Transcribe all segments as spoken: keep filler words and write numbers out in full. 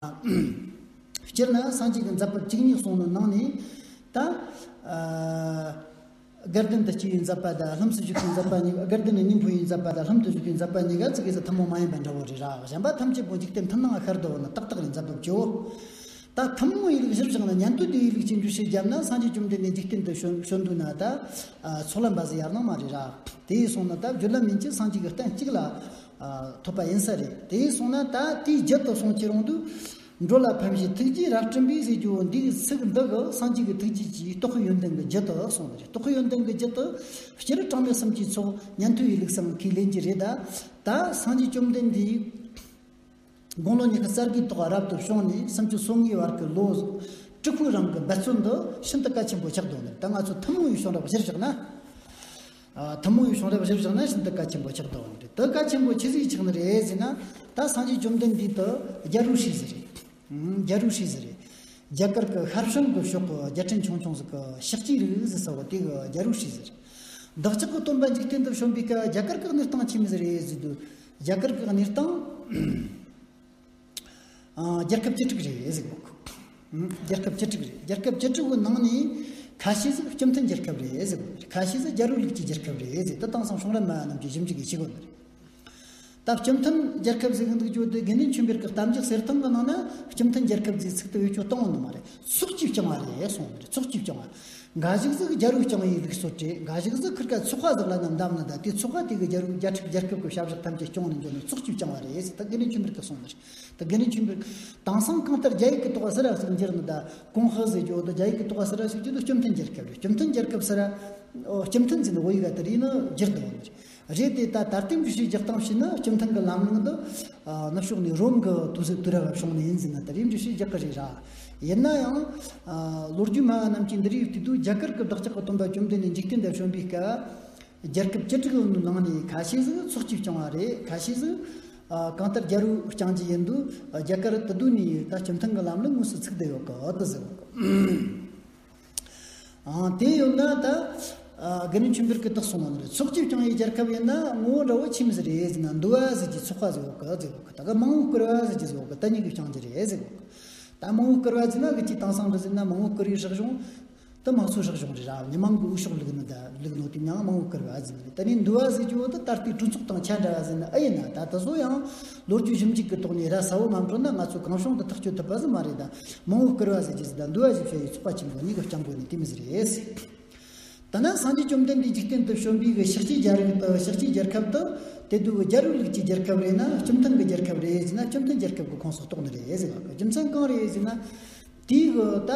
སྤྱིར་ན་སངས་རྒྱས་ཀྱི་མཛད་པ་བཅུ་གཉིས་གསུངས་ནི་ནང་ནས་ད། ཨ། དགའ་ལྡན་དུ་སྐྱེ་བའི་མཛད་པ་དང་ལྷུམས་སུ་ཞུགས་པའི་མཛད་པ་གཉིས། དགའ་ལྡན་ནི་སྙིང་ཕུལ་བའི་མཛད་པ་དང་ལྷུམས་དུ་ཞུགས་པའི་མཛད་པ་གཉིས་ཀ་ཙི་གེ་ཟིག་ཐུན་མོང་མ་ཡིན་པ་འདྲ་བོ་རེད་ར། གཞན་པ་ཐམས་ཅད་པོ་འཇིག་རྟེན་མཐུན་སྣང་ཤར་དུ་བ་ནི་ཏག་ཏག་རེད། མཛད་པ་བཅུ་བོ། ད་ཐུན་མོང་ཡིན་ལུགས་གཞིར་བཞག་ན་ཉན་ཐོས་སྡེ་ཡི་ལུགས་ཀྱི་འགྲེལ་བཤད་བརྒྱབ་ན། སངས་རྒྱས་བཅོམ་ལྡན་འདས་འཇིག་རྟེན་དུ་བྱོན་བྱོན་དུས་ན་ད། ཨ། ཚོགས་ལམ་པ་ཟིག་ཡར་སྣང་མ་རེད་ར། དེ་ཡིན་སོང་ན་ད་བརྒྱུད་ལམ་ཡིན་གྱི་སངས་རྒྱས་ཀྱི་བསྟན་གཅིག་ལ། ཨ། ཐོབ་པ་ཡིན་ས་རེད། དེ་ཡིན་སོང་ན་ད་དེའི་རྒྱུད་དུ་སོང་ཁྱེར་ཡོང་དུས། འགྲོ་ལ་ཕན་ཕྱིར་ཐུགས་རྗེས་རབ་བསྐྲུན་པའི་ཟེར་རྒྱུ་བོ། འདིའི་ཚིག་འདི་གི་སངས་རྒྱས་ཀྱི་ཐུགས་རྗེ་གིས་རྟོགས་པའི་ཡོན་ཏན་གྱི་རྒྱུད་དུ་གསུངས་ནི་རེད། རྟོགས་པའི་ཡོན་ཏན་གྱི་རྒྱུད་དུ་སྤྱིར་གྲངས་མེད་གསུམ་གྱི་ཚོགས། ཉན་ཐོས་ཡི་ལུགས་སམ་ཁས་ལེན་གྱི་རེད། ད་ད་སངས་རྒྱས་བཅོམ་ལྡན་འདས་དགུང་ལོ་ཉི་ཤུ་རྩ་དགུའི་ཐོག་རབ་ཏུ་བྱུང་ནས་སུམ་ཅུ་སོ་ལྔའི་བར་གྱི་ལོ་དྲུག་པོའི་རིང་གི་འབད་བརྩོན་འདི་ཤིན་ཏུ་གལ་ཆེན་པོ་ཆགས་འདུག་ནི། ད་ང་ཚོ་ཐུན་མོང་བའི་བྱུང་རབས་གཞིར་བཞག་ན། ཨ། ཐུན་མོང་བའི་བྱུང་རབས་གཞིར་བཞག་ན་ཤིན་ཏུ་གལ་ཆེན་པོ་ཆགས་འདུག་ནི་རེད། དེ་གལ་ཆེན་པོ་ཆི་ཟིག་ཆགས་ནི་རེད་ཟེར་ན། ད་སངས་རྒྱས་བཅོམ་ལྡན་འདས་དེ་རྒྱལ་པོའི་སྲས་ཟིག་རེད། ཨང་། རྒྱལ་པོའི་སྲས་ཟིག་རེད། རྒྱ་གར་གྱི་ཤར་བྱང་གི་ཕྱོགས་ཀྱི་རྒྱལ་ཕྲན་ཆུང་ཆུང་ཟིག་གི་ཤཱཀྱའི་རིགས་ཟེར་ས་བོ་དེ་གི་རྒྱལ་པོའི་སྲས་ཟིག་རེད། བདག་ཅག་གི་སྟོན་པ་འཇིག་རྟེན་དུ་བྱོན་པའི་སྐབས་རྒྱ་གར་གྱི་གནས་སྟངས་ཆི་མོ་ཟིག་རེད་ཟེར་དུས། རྒྱ་གར་གྱི་གནས་སྟངས། ཨ། རྒྱལ་ཁབ་བཅུ་དྲུག་རེད་ཟེར་གོ། ཨང་། རྒྱལ་ཁབ་བཅུ་དྲུག་རེད། རྒྱལ་ཁབ་བཅུ་དྲུག་གི་ནང་ནས་ཁ་ཤས་ཟིག་བཅོམ་ལྡན་རྒྱལ་ཁབ་རེད་ཟེར་གོ། ཁ་ཤས་ཟིག་རྒྱལ་པོའི་ལུགས་ཀྱི་རྒྱལ་ཁབ་རེད་ཟེར། དེ་དེང་སང་བྱུང་རབས་མ་རྣམས་ཀྱིས་ཞིབ་འཇུག་གི་བྱེད་གོ་ནི་རེད། ད་བཅོམ་ལྡན་རྒྱལ་ཁབ་ཟེར་གི་འདུག་རྒྱུ་དེ་དགེ་འདུན་ཆོས་འཕེལ་གྱི་གཏམ་རྒྱུད་གསེར་ཐང་གི་ནང་ན་བཅོམ་ལྡན་རྒྱལ་ཁབ་ཟེར་ཚིག་དེ་བེད་སྤྱོད་བཏང་ནི་མ་རེད། ཚོགས་ཀྱིས་བསྐྱངས་པ་རེད་གསུངས་ནི་རེད། ཚོགས་ཀྱིས་བསྐྱངས་པ། འགའ་ཞིག་ཟིག་རྒྱལ་པོས་བསྐྱངས་པའི་ལུགས་སྲོལ་རེད། འགའ་ཞིག་ཟིག་ཁིར་ཀ་ཚོགས་པ་ཟིག་ལ་ནི་འདམ་ནི། ད་དེ་ཚོགས་པ་དེ་གི་རྒྱལ་པོའི་རྒྱལ་ཁབ་རྒྱལ་ཁབ་ཀྱི་བྱ་བཞག་ཐམས་ཅད་སྐྱོང་ནི་འཇོག་ནི། ཚོགས་ཀྱིས་བསྐྱངས་པ་རེད་ཟེར། ད་དགེ་འདུན་ཆོས་འཕེལ་གྱིས་གསུངས་ནི་རེད། ད་དགེ་འདུན་ཆོས་འཕེལ་དེང་སང་གང་ལྟར་རྒྱ་ཡིག་གི་ཐོག་ཟེར་ར་ཟིག་འགྱུར་ནི། ད་ཀོང་ཧྥུ་ཟེར་རྒྱུ་དེ་རྒྱ་ཡིག་གི་ཐོག་ཟེར་ར་ཟིག་འགྱུར་དུས་བཅོམ་ལྡན་རྒྱལ་ཁབ་རེད། བཅོམ་ལྡན་རྒྱལ་ཁབ་ཟེར་ར། ཨོ། བཅོམ་ལྡན་ཟེར་ནི་བོད་ཡིག་ག་དེ་རིགས་ནི་འགྱུར་དུ་འོང་ནི་རེད། རེད་དེ། ད་ད་ལྟའི་འགྲེལ་བཤད་རྒྱག་སྟངས་བྱས་ན་བཅོམ་ལྡན་གྱི་ལམ་རིམ་འདི། ཨ། ནུབ་ཕྱོགས་ནས་རོམ་གྱི་དུས་ཚོད་དུས་རབས་ལ་བྱུང་ནི་ཡིན་ཟེར་ན་ད་རེས་འགྲེལ་བཤད་རྒྱག་གི་རེད་ར། ཡིན་ན་ཡང་། ཨ། ལོ་རྒྱུས་སྨྲ་བ་རྣམས་ཀྱིས་འདི་རིགས་བལྟས་དུས། རྒྱ་གར་གྱི་བདག་ཅག་གི་སྟོན་པ་བཅོམ་ལྡན་འདས་འཇིག་རྟེན་དུ་བྱོན་པའི་སྐབས། རྒྱལ་ཁབ་བཅུ་དྲུག་ཡོད་ནི་ནང་ནས་ཁ་ཤས་ཟིག་ཚོགས་ཀྱིས་བསྐྱངས་པ་རེད། ཁ་ཤས་ཟིག་ཨ། གང་ལྟར་རྒྱལ་པོས་བསྐྱངས་ཀྱི་ཡིན་དུས། རྒྱ་གར་དེ་དུས་ནས་ད་བཅོམ་ལྡན་གྱི་ལམ་ནི་དངོས་སུ་ཚུགས་བསྡད་ཡོད་གི་དེ་ཟེར་གོ། ཨང་། དེ་ཡོད་ན་ད། ཨ། དགེ་འདུན་ཆོས་འཕེལ་གྱིས་དེ་གསུངས་པ་ནི་རེད། ཚོགས་ཀྱིས་བསྐྱངས་པའི་རྒྱལ་ཁབ་ཡིན་ན་ངོ་བོ་འདྲ་བོ་ཆི་མོ་ཟིག་རེད་ཟེར་ན། འདུལ་བ་ཟེར་གྱི་ཚོགས་པ་ཟིག་ཡོད་གི་ཟེར་གོ། ད་ག་མང་བོ་བསྐུར་བ་ཟེར་གྱི་ཟིག་ཡོད་གི། དེ་གཉིས་ཀྱིས་བསྐྱངས་ཀྱི་རེད་ཟེར་གོ། ད་མང་བོ་བསྐུར་བ་ཟེར་ན་གི་ཅིག་དེང་སང་འདྲ་ཟེར་ན་མང་བོ་བསྐུར་བའི་སྲིད་གཞུང་། དེ་དམངས་གཙོའི་སྲིད་གཞུང་རེད་ར། མི་མང་གི་འོས་ཤོག་བླུགས་ནི་ད་བླུགས་ནོ་དེ་མྱིང་མང་བོ་བསྐུར་བ་ཟེར་ནི་རེད། དེ་ནས་འདུལ་བ་ཟེར་རྒྱུ་བོ་དེ་ད་ལྟའི་གྲོས་ཚོགས་དང་ཆ་འདྲ་བ་ཟེར་ན་ཨེ་ཡིན་ན། ད་དེ་ཚོ་ཡང་ལོ་རྒྱུས་ཞིབ་འཇུག་གི་ཐོག་ནས་ར་གསལ་བོ་མ་འཕྲོད་ན་ང་ཚོ་གང་བྱུང་དུ་ཐག་གཅོད་ཐུབ་པ་ཟིག་མ་རེད། ད་མང་བོ་བསྐུར་བ་ཟེར་རྒྱུ་ཟིག་དང་འདུལ་བ་ཟེར་བྱ་ཡི་ཚོགས་པ་ཆེན་པོ་གཉིས་ཀྱིས་བསྐྱངས་དགོས་ནི་དེ་མོ་ཟིག་རེད། ད་ནི་སངས་རྒྱས་བཅོམ་ལྡན་འདས་འཇིག་རྟེན་དུ་བྱོན་པའི་གི་ཤཱཀྱའི་རྒྱལ་རིགས་དང་ཤཱཀྱའི་རྒྱལ་ཁབ་དེ། དེ་དུས་རྒྱལ་པོའི་ལུགས་ཀྱི་རྒྱལ་ཁབ་རེད་ན་བཅོམ་ལྡན་གྱི་རྒྱལ་ཁབ་རེད་ཟེར་ན། བཅོམ་ལྡན་རྒྱལ་ཁབ་ཀྱི་ཁོངས་སུ་གཏོགས་ནི་རེད་ཟེར་བ། རྒྱུ་མཚན་གང་རེད་ཟེར་ན། དེའི་གི་ད་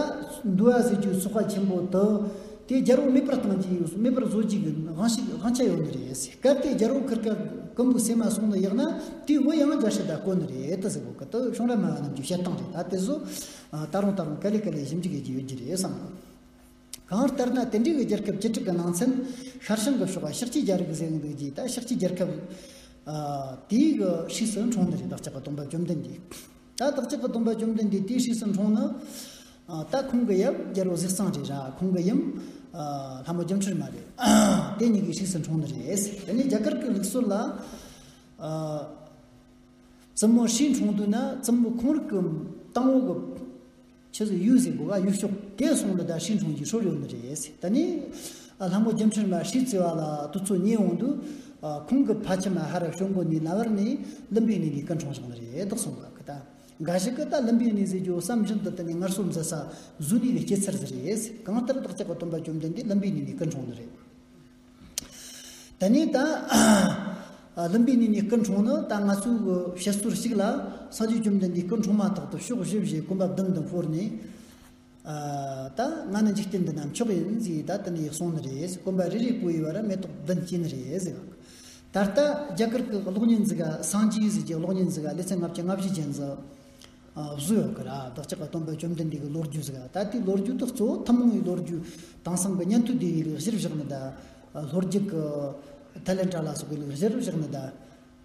འདུལ་བ་ཟེར་རྒྱུའི་ཚོགས་པ་ཆེན་པོ་དེ། དེ་རྒྱལ་པོ་མེད་པར་གཏོང་རྒྱུ། མེད་པར་བཟོ་རྒྱུ་གི་དབང་ཤེད་དབང་ཆ་ཡོད་ནི་རེད་ཟེར། སྐབས་དེ་རྒྱལ་པོ་ཁིར་ཀ་རྐུན་པོའི་སེམས་མ་སོང་ནི་ཡག་ན། དེའི་བུ་ཡང་རྒྱལ་སྲིད་ད་བསྐོ་ནི་རེད་དེ་ཟེར་གོ་གི། དེ་བྱུང་རབས་སྨྲ་བ་རྣམས་ཀྱི་བཤད་སྟངས་རེད། ད་དེ་ཚོ་ད་རུང་ད་རུང་ག་ལེ་ག་ལེ་ཞིབ་འཇུག་བྱེད་རྒྱུ་ཡོད་རྒྱུ་རེད་བསམ་གི། གང་ལྟར་ན་དེ་འདྲའི་གི་རྒྱལ་ཁབ་བཅུ་དྲུག་གི་ནང་ཚན་ཤར་བྱང་གི་ཕྱོགས་ཤཱཀྱའི་རྒྱལ་རིགས་ཟེར་གི་འདུག་རྒྱུ། ད་ཤཱཀྱའི་རྒྱལ་ཁབ། ཨ། དེའི་གི་སྲས་སུ་འཁྲུངས་ནི་རེད། བདག་ཅག་གི་སྟོན་པ་བཅོམ་ལྡན་འདས། ད་བདག་ཅག་གི་སྟོན་པ་བཅོམ་ལྡན་འདས་དེའི་སྲས་སུ་འཁྲུངས་ནི། ཨ། ད་ཁོང་གི་ཡབ་རྒྱལ་པོ་གཟིགས་གཙང་རེད་ར། ཁོང་གི་ཡུམ། ཨ། ལྷ་མོ་སྒྱུ་འཕྲུལ་མ་རེད། དེ་གཉིས་ཀྱི་སྲས་སུ་འཁྲུངས་ནི་རེད། དེ་ནས་རྒྱ་གར་གི་ལུགས་སྲོལ་ལ། ཨ། བཙུན་མོ་སྲས་འཁྲུངས་དུས་ན་བཙུན་མོ་ཁོང་རང་གི་དང་པོ་གི་ཆི་ཟིག་ཡུལ་ཟེར་གོ་ག་ཡུལ་ཕྱོགས་དེ་སོང་ནི་ད་སྲས་འཁྲུངས་ཀྱི་སྲོལ་ཡོད་ནི་རེད། ད་ནི་ལྷ་མོ་སྒྱུ་འཕྲུལ་མ་སྲས་བརྩི་བ་ལ་དུས་ཚོད་ཉེ་འོང་དུས། ཁོང་གི་ཕ་ཁྱིམ་ཧ་ར་བྱོན་གོ་ནས་ན་བར་ནས་ལུམ་བི་ནི་ནས་སྐུ་འཁྲུངས་བཞག་ནི་རེད་དེ་གསུངས་པ་གི། ད་འགའ་ཞིག་གིས་ད་ལུམ་བི་ནི་ཟེར་རྒྱུ་བསམ་བཞིན་དུ་དེ་ནས་ངལ་གསོ་མཛད་ས་བཟོ་ནི་གི་སྐྱེད་ཚལ་ཟིག་རེད། གང་ལྟར་བདག་ཅག་གི་སྟོན་པ་བཅོམ་ལྡན་འདས་ལུམ་བི་ནི་ནས་སྐུ་འཁྲུངས་ནི་རེད། དེ་ནས་ད་ལུམ་བི་ནི་ནས་སྐུ་འཁྲུངས་ནི། ད་ང་ཚོའི་གི་བཤད་སྲོལ་ཞིག་ལ་སངས་རྒྱས་བཅོམ་ལྡན་འདས་སྐུ་འཁྲུངས་མ་ཐག་ཏུ་ཕྱོགས་བཞི་བཞིའི་གོམ་པ་བདུན་བདུན་བོར་ནས། ཨ། ད་ང་ནི་འཇིག་རྟེན་འདི་ན་མཆོག་ཡིན་ཟེར། ད་དེ་ནས་གསུངས་ནི་རེད། གོམ་པ་རེ་རེ་བོར་བའི་བར་མེ་ཏོག་བདུན་སྐྱེས་ནི་རེད་ཟེར། ད་ལྟ་རྒྱ་གར་གྱི་གློག་བརྙན་ཟིག་ག་སངས་རྒྱས་ཟེར་གྱི་གློག་བརྙན་ཟིག་ག་ལེ་ཚན་ལྔ་བཅུ་ང་བཞི་ཅན་ཟིག་བཟོས་ཡོད་གི་ར། བདག་ཅག་གི་སྟོན་པ་བཅོམ་ལྡན་འདས་ཀྱི་ལོ་རྒྱུས་ཟིག་ག། ད་དེའི་ལོ་རྒྱུས་དེ་གཙོ་བོ་ཐུན་མོང་བའི་ལོ་རྒྱུས་དེང་སང་གི་ཉན་ཐོས་སྡེ་བའི་ལུགས་གཞིར་བཞག་ནི་ད། ལྷོ་རྒྱུད་ཀྱི་ཐ་ལན་ཏྲ་ལ་སོགས་ཀྱི་ལུགས་གཞིར་བཞག་ནི་ད།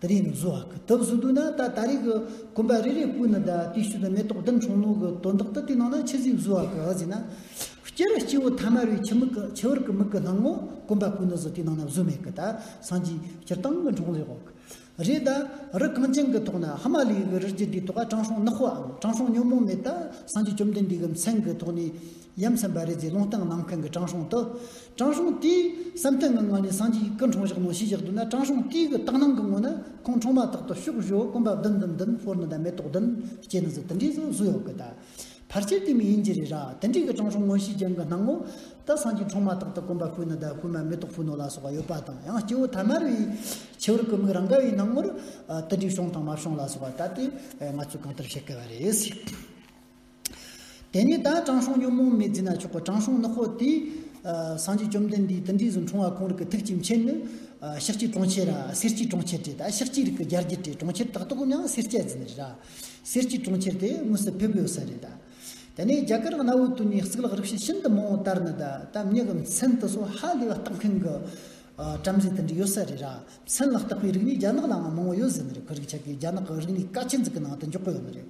དེ་རིང་བཟོ་བ་གི། དེ་བཟོ་དུས་ན་ད་ད་རེས་གི་གོམ་པ་རེ་རེ་བོར་ནི་ད་དེའི་ཤུལ་དུ་མེ་ཏོག་བདུན་འཁྲུངས་ནོ་གི་དོན་དག་དེ་དེའི་ནང་ན་ཆི་ཟིག་བཟོ་བ་གི་ཟེར་ན། སྤྱིར་སྐྱེ་བོ་ཐ་མལ་པའི་འཆི་མེད་ཀྱི་འཆི་བར་གྱི་མིག་གི་སྣང་ངོ་གོམ་པ་བོར་ནི་ཟིག་དེའི་ནང་ན་བཟོ་མེད་གི། ད་སངས་རྒྱས་སྤྱིར་བཏང་གི་འཁྲུངས་ལེ་གོ་གི། རེད་ད། རི་གངས་ཅན་གྱི་ཐོག་ན་ཧི་མ་ལ་ཡའི་རི་རྒྱུད་དེའི་ཐོག་ག་དྲང་སྲོང་ནག་པོའམ་དྲང་སྲོང་ཉོན་མོངས་མེད་ད་སངས་རྒྱས་བཅོམ་ལྡན་འདས་ཀྱི་མཚན་གྱི་ཐོག་ནས་ཡ་མཚན་པ་རེད་ཅེས་ལུང་བསྟན་གནང་མཁན་གྱི་དྲང་སྲོང་དེ། དྲང་སྲོང་དེས་བསམ་གཏན་གྱི་ངང་ནས་སངས་རྒྱས་ཀྱིས་སྐུ་འཁྲུངས་བཞག་ནོ་ཞུས་བཞག་འདུག་ན། དྲང་སྲོང་དེའི་གི་དག་སྣང་གི་ངོ་ན་ཁོང་འཁྲུངས་མ་ཐག་ཏུ་ཕྱོགས་བཞི་བཀོན་པ་བདུན་བདུན་བདུན་ཕོར་ནི་དང་མེ་ཏོག་བདུན་སྐྱེས་ནི་ཟིག་དེ་འདྲས་ཟིག་བཟོས་ཡོད་གི་ད། ཕལ་ཆེར་དེ་མོ་ཡིན་གྱི་རེད་ར། དེ་འདྲའི་གི་དྲང་སྲོང་མངོན་ཤེས་ཅན་གྱི་སྣང་ངོ་ད་སངས་རྒྱས་འཁྲུངས་མ་ཐག་ཏུ་གོམ་པ་སྤོས་ནི་དང་སྤོས་མ་མེ་ཏོག་ཕུལ་ནོ་ལ་སོགས་པ་ཡོད་པ་དང་། ཡང་སྐྱེ་བོ་ཐ་མལ་པའི་ཆུ་བུར་གི་མིག་རང་ག་བའི་སྣང་ངོར་དེ་འདྲའི་བྱུང་དང་མ་བྱུང་ལ་སོགས་པ་ད་དེ་ང་ཚོས་གང་ལྟར་བཤད་དཀའ་བ་རེད། དེ་ནས་ད་དྲང་སྲོང་ཉོན་མོངས་མེད་ཟེར་ན་ཆོག་གི། དྲང་སྲོང་ནག་པོ་དེས་སངས་རྒྱས་བཅོམ་ལྡན་འདས་དེ་འདྲའི་བཟོ་འཁྲུངས་པ་ཁོང་རིགས་ཀྱི་ཐུགས་ཀྱི་མཆེད་ནི་ཤཱཀྱའི་གྲོང་ཁྱེར་ར་སེར་སྐྱའི་གྲོང་ཁྱེར་དེ། ད་ཤཱཀྱའི་རིགས་ཀྱི་རྒྱལ་རྒྱུད་དེ། གྲོང་ཁྱེར་དག་ཐོག་ཡང་སེར་སྐྱ་ཟེར་ནི་རེད་ར། སེར་སྐྱའི་གྲོང་ཁྱེར་དེ་དངོས་སུ་ཕེབས་ཡོད་ས་རེད་ད། དེ་ནས་རྒྱ་གར་གནའ་བོའི་དུས་ནས་གཙུག་ལག་རིག་བྱེད་ཤིན་ཏུ་མང་བོ་དར་ནི་ད། ད་མྱི་གི་མཚན་དེ་ཚོ་ཧ་ལས་པ་བརྟག་མཁན་གྱི་བྲམ་ཟེ་དེ་འདྲ་ཡོད་ས་རེད་ར། མཚན་ལ་བརྟག་པའི་རིག་གནས་རྒྱ་ནག་ལའང་མང་བོ་ཡོད་ཟེར་ནི་རེད། ཁོ་རིགས་ཆ་གི་རྒྱ་ནག་གི་རིག་གནས་ཀ་ཆེན་ཟིག་གི་ནང་དུ་འཇོག་གི་ཡོད་ནི་རེད།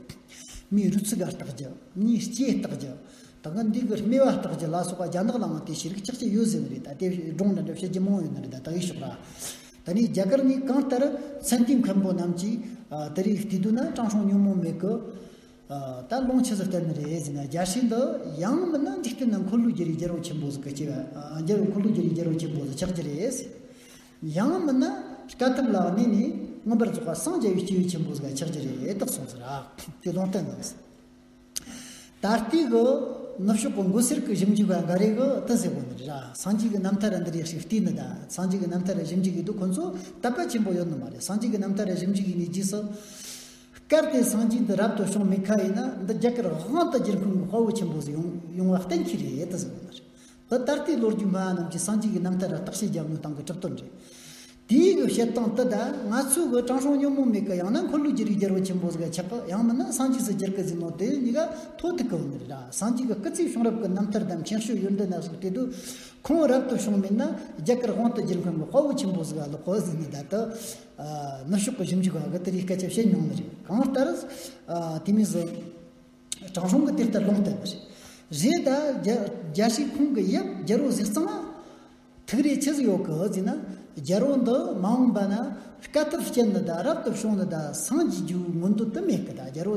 མིའི་རུས་ཚིགས་ལ་བརྟག་རྒྱུ། མིའི་ལྕེ་བརྟག་རྒྱུ། ད་ག་འདི་གི་སྨེ་བ་བརྟག་རྒྱུ་ལ་སོགས་པ་རྒྱ་ནག་ལའང་དེ་ཤེས་རིག་ཅག་ཅིག་ཡོད་ཟེར་ནི་རེད། ད་དེ་སྒྲུང་འདྲ་འདྲ་བཤད་རྒྱུ་མང་བོ་ཡོད་ནི་རེད། ད་ད་གི་ཤོག་ར། ད་ནི་རྒྱ་གར་ནས་གང་ལྟར་མཚན་ལྡན་མཁན་པོ་རྣམས་ཀྱིས་དེ་རིགས་བལྟས་དུས་ན་དྲང་སྲོང་ཉོན་མོངས་མེད་གི། ད་ལུང་ཆི་ཟིག་བསྟན་ནི་རེད་ཟེར་ན། རྒྱལ་སྲས་འདི་ཡང་མིན་ན་འཇིག་རྟེན་ན་འཁོར་ལོས་སྒྱུར་བའི་རྒྱལ་པོ་ཆེན་པོ་ཟིག་གི་སྐྱེ་བ། རྒྱལ་པོ་འཁོར་ལོས་སྒྱུར་བའི་རྒྱལ་པོ་ཆེན་པོ་ཟིག་ཆགས་ཀྱི་རེད། ཡང་མིན་ན་དཀའ་ཐུབ་ལ་གནས་ནས་མངོན་པར་རྫོགས་པ་སངས་རྒྱ་བའི་སྐྱེས་བུ་ཆེན་པོ་ཟིག་ཆགས་ཀྱི་རེད་དག་གསུངས་ཟེར་ར། དེ་ལུང་བསྟན་ནི་རེད། ད་ལྟའི་གི་ནུབ་ཕྱོགས་ཀྱི་མགོ་སེར་གྱི་ཞིབ་འཇུག་པ་འགའ་རེ་གིས་དེ་ཟེར་གོ་ནི་རེད་ར། སངས་རྒྱས་ཀྱི་རྣམ་ཐར་འདི་རིགས་ཤིག་བལྟས་ནི་ད། སངས་རྒྱས་ཀྱི་རྣམ་ཐར་ཞིབ་འཇུག་ཡེད་དུས་ཁོ་ཚོ་དད་པ་ཆེན་པོ་ཡོད་ནི་མ་རེད། སངས་རྒྱས་ཀྱི་རྣམ་ཐར་ཞིབ་འཇུག་ཡེད་ནས་རྗེས་སུ། གལ་ཏེ་སངས་རྒྱས་འདི་རབ་ཏུ་བྱུང་མེད་ཁ་ཡིན་ན། འདི་རྒྱ་གར་དབང་དུ་བསྒྱུར་མཁན་གྱི་དཔའ་བོ་ཆེན་པོ་ཟིག་ཡོང་ཡོང་བ་གཏན་འཁེལ་རེད་དེ་ཟེར་གོ་ནི་རེད། འདི་ད་ལྟའི་ལོ་རྒྱུས་སྨྲ་བ་རྣམས་ཀྱིས་སངས་རྒྱས་ཀྱི་རྣམ་ཐར་ལ་བརྟག་དཔྱད་རྒྱབ་ནས་བཏང་གི་གྲུབ་དོན་རེད། དེའི་གི་བཤད་སྟངས་དེ་ད་ང་ཚོའི་གི་དྲང་སྲོང་ཉོན་མོངས་མེད་གི། ཡང་ན་འཁོར་ལོས་སྒྱུར་བའི་རྒྱལ་པོ་ཆེན་པོ་ཟིག་ཆགས་གི། ཡང་མིན་ན་སངས་རྒྱས་སུ་འགྱུར་གི་ཟེར་ནོ་དེ་གཉིས་ཀ་ཐོག་ཐུག་གི་ཡོད་ནི་རེད་ར། སངས་རྒྱས་ཀྱི་སྐུ་ཚེ་བྱུང་རབས་ཀྱི་རྣམ་ཐར་དང་མཁྱེན་དཔྱོད་ཡོན་ཏན་སྣ་ཚོགས་བལྟས་དུས། ཁོང་རབ་ཏུ་བྱུང་མེད་ན་རྒྱ་གར་དབང་དུ་བསྒྱུར་མཁན་གྱི་དཔའ་བོ་ཆེན་པོ་ཟིག་ལ་ལོག་གོ་ཟེར་ནི་ད་ལྟ་ནུབ་ཕྱོགས་ཀྱི་ཞིབ་འཇུག་པ་གིས་དེ་རིགས་སྐད་ཆ་བཤད་མྱོང་ནི་རེད། གང་ལྟར་དེ་མིན་ཟིག་དྲང་སྲོང་གིས་དེ་ལྟར་ལུང་བསྟན་པ་རེད། རེད་ད། རྒྱལ་རྒྱལ་སྲས་ཁོང་གི་ཡབ་རྒྱལ་པོ་གཟི་གཙང་ང་ཐུགས་རེ་ཆི་ཟིག་ཡོད་གི་ཟེར་ན། རྒྱལ་པོ་འདི་མ་འོངས་པ་ན་དཀའ་ཐུབ་སྤྱད་ནི་ད་རབ་ཏུ་བྱུང་ནི་ད་སངས་རྒྱས་རྒྱུའི་མངོན་འདོད་དེ་མེད་གི། ད་རྒྱལ་པོ་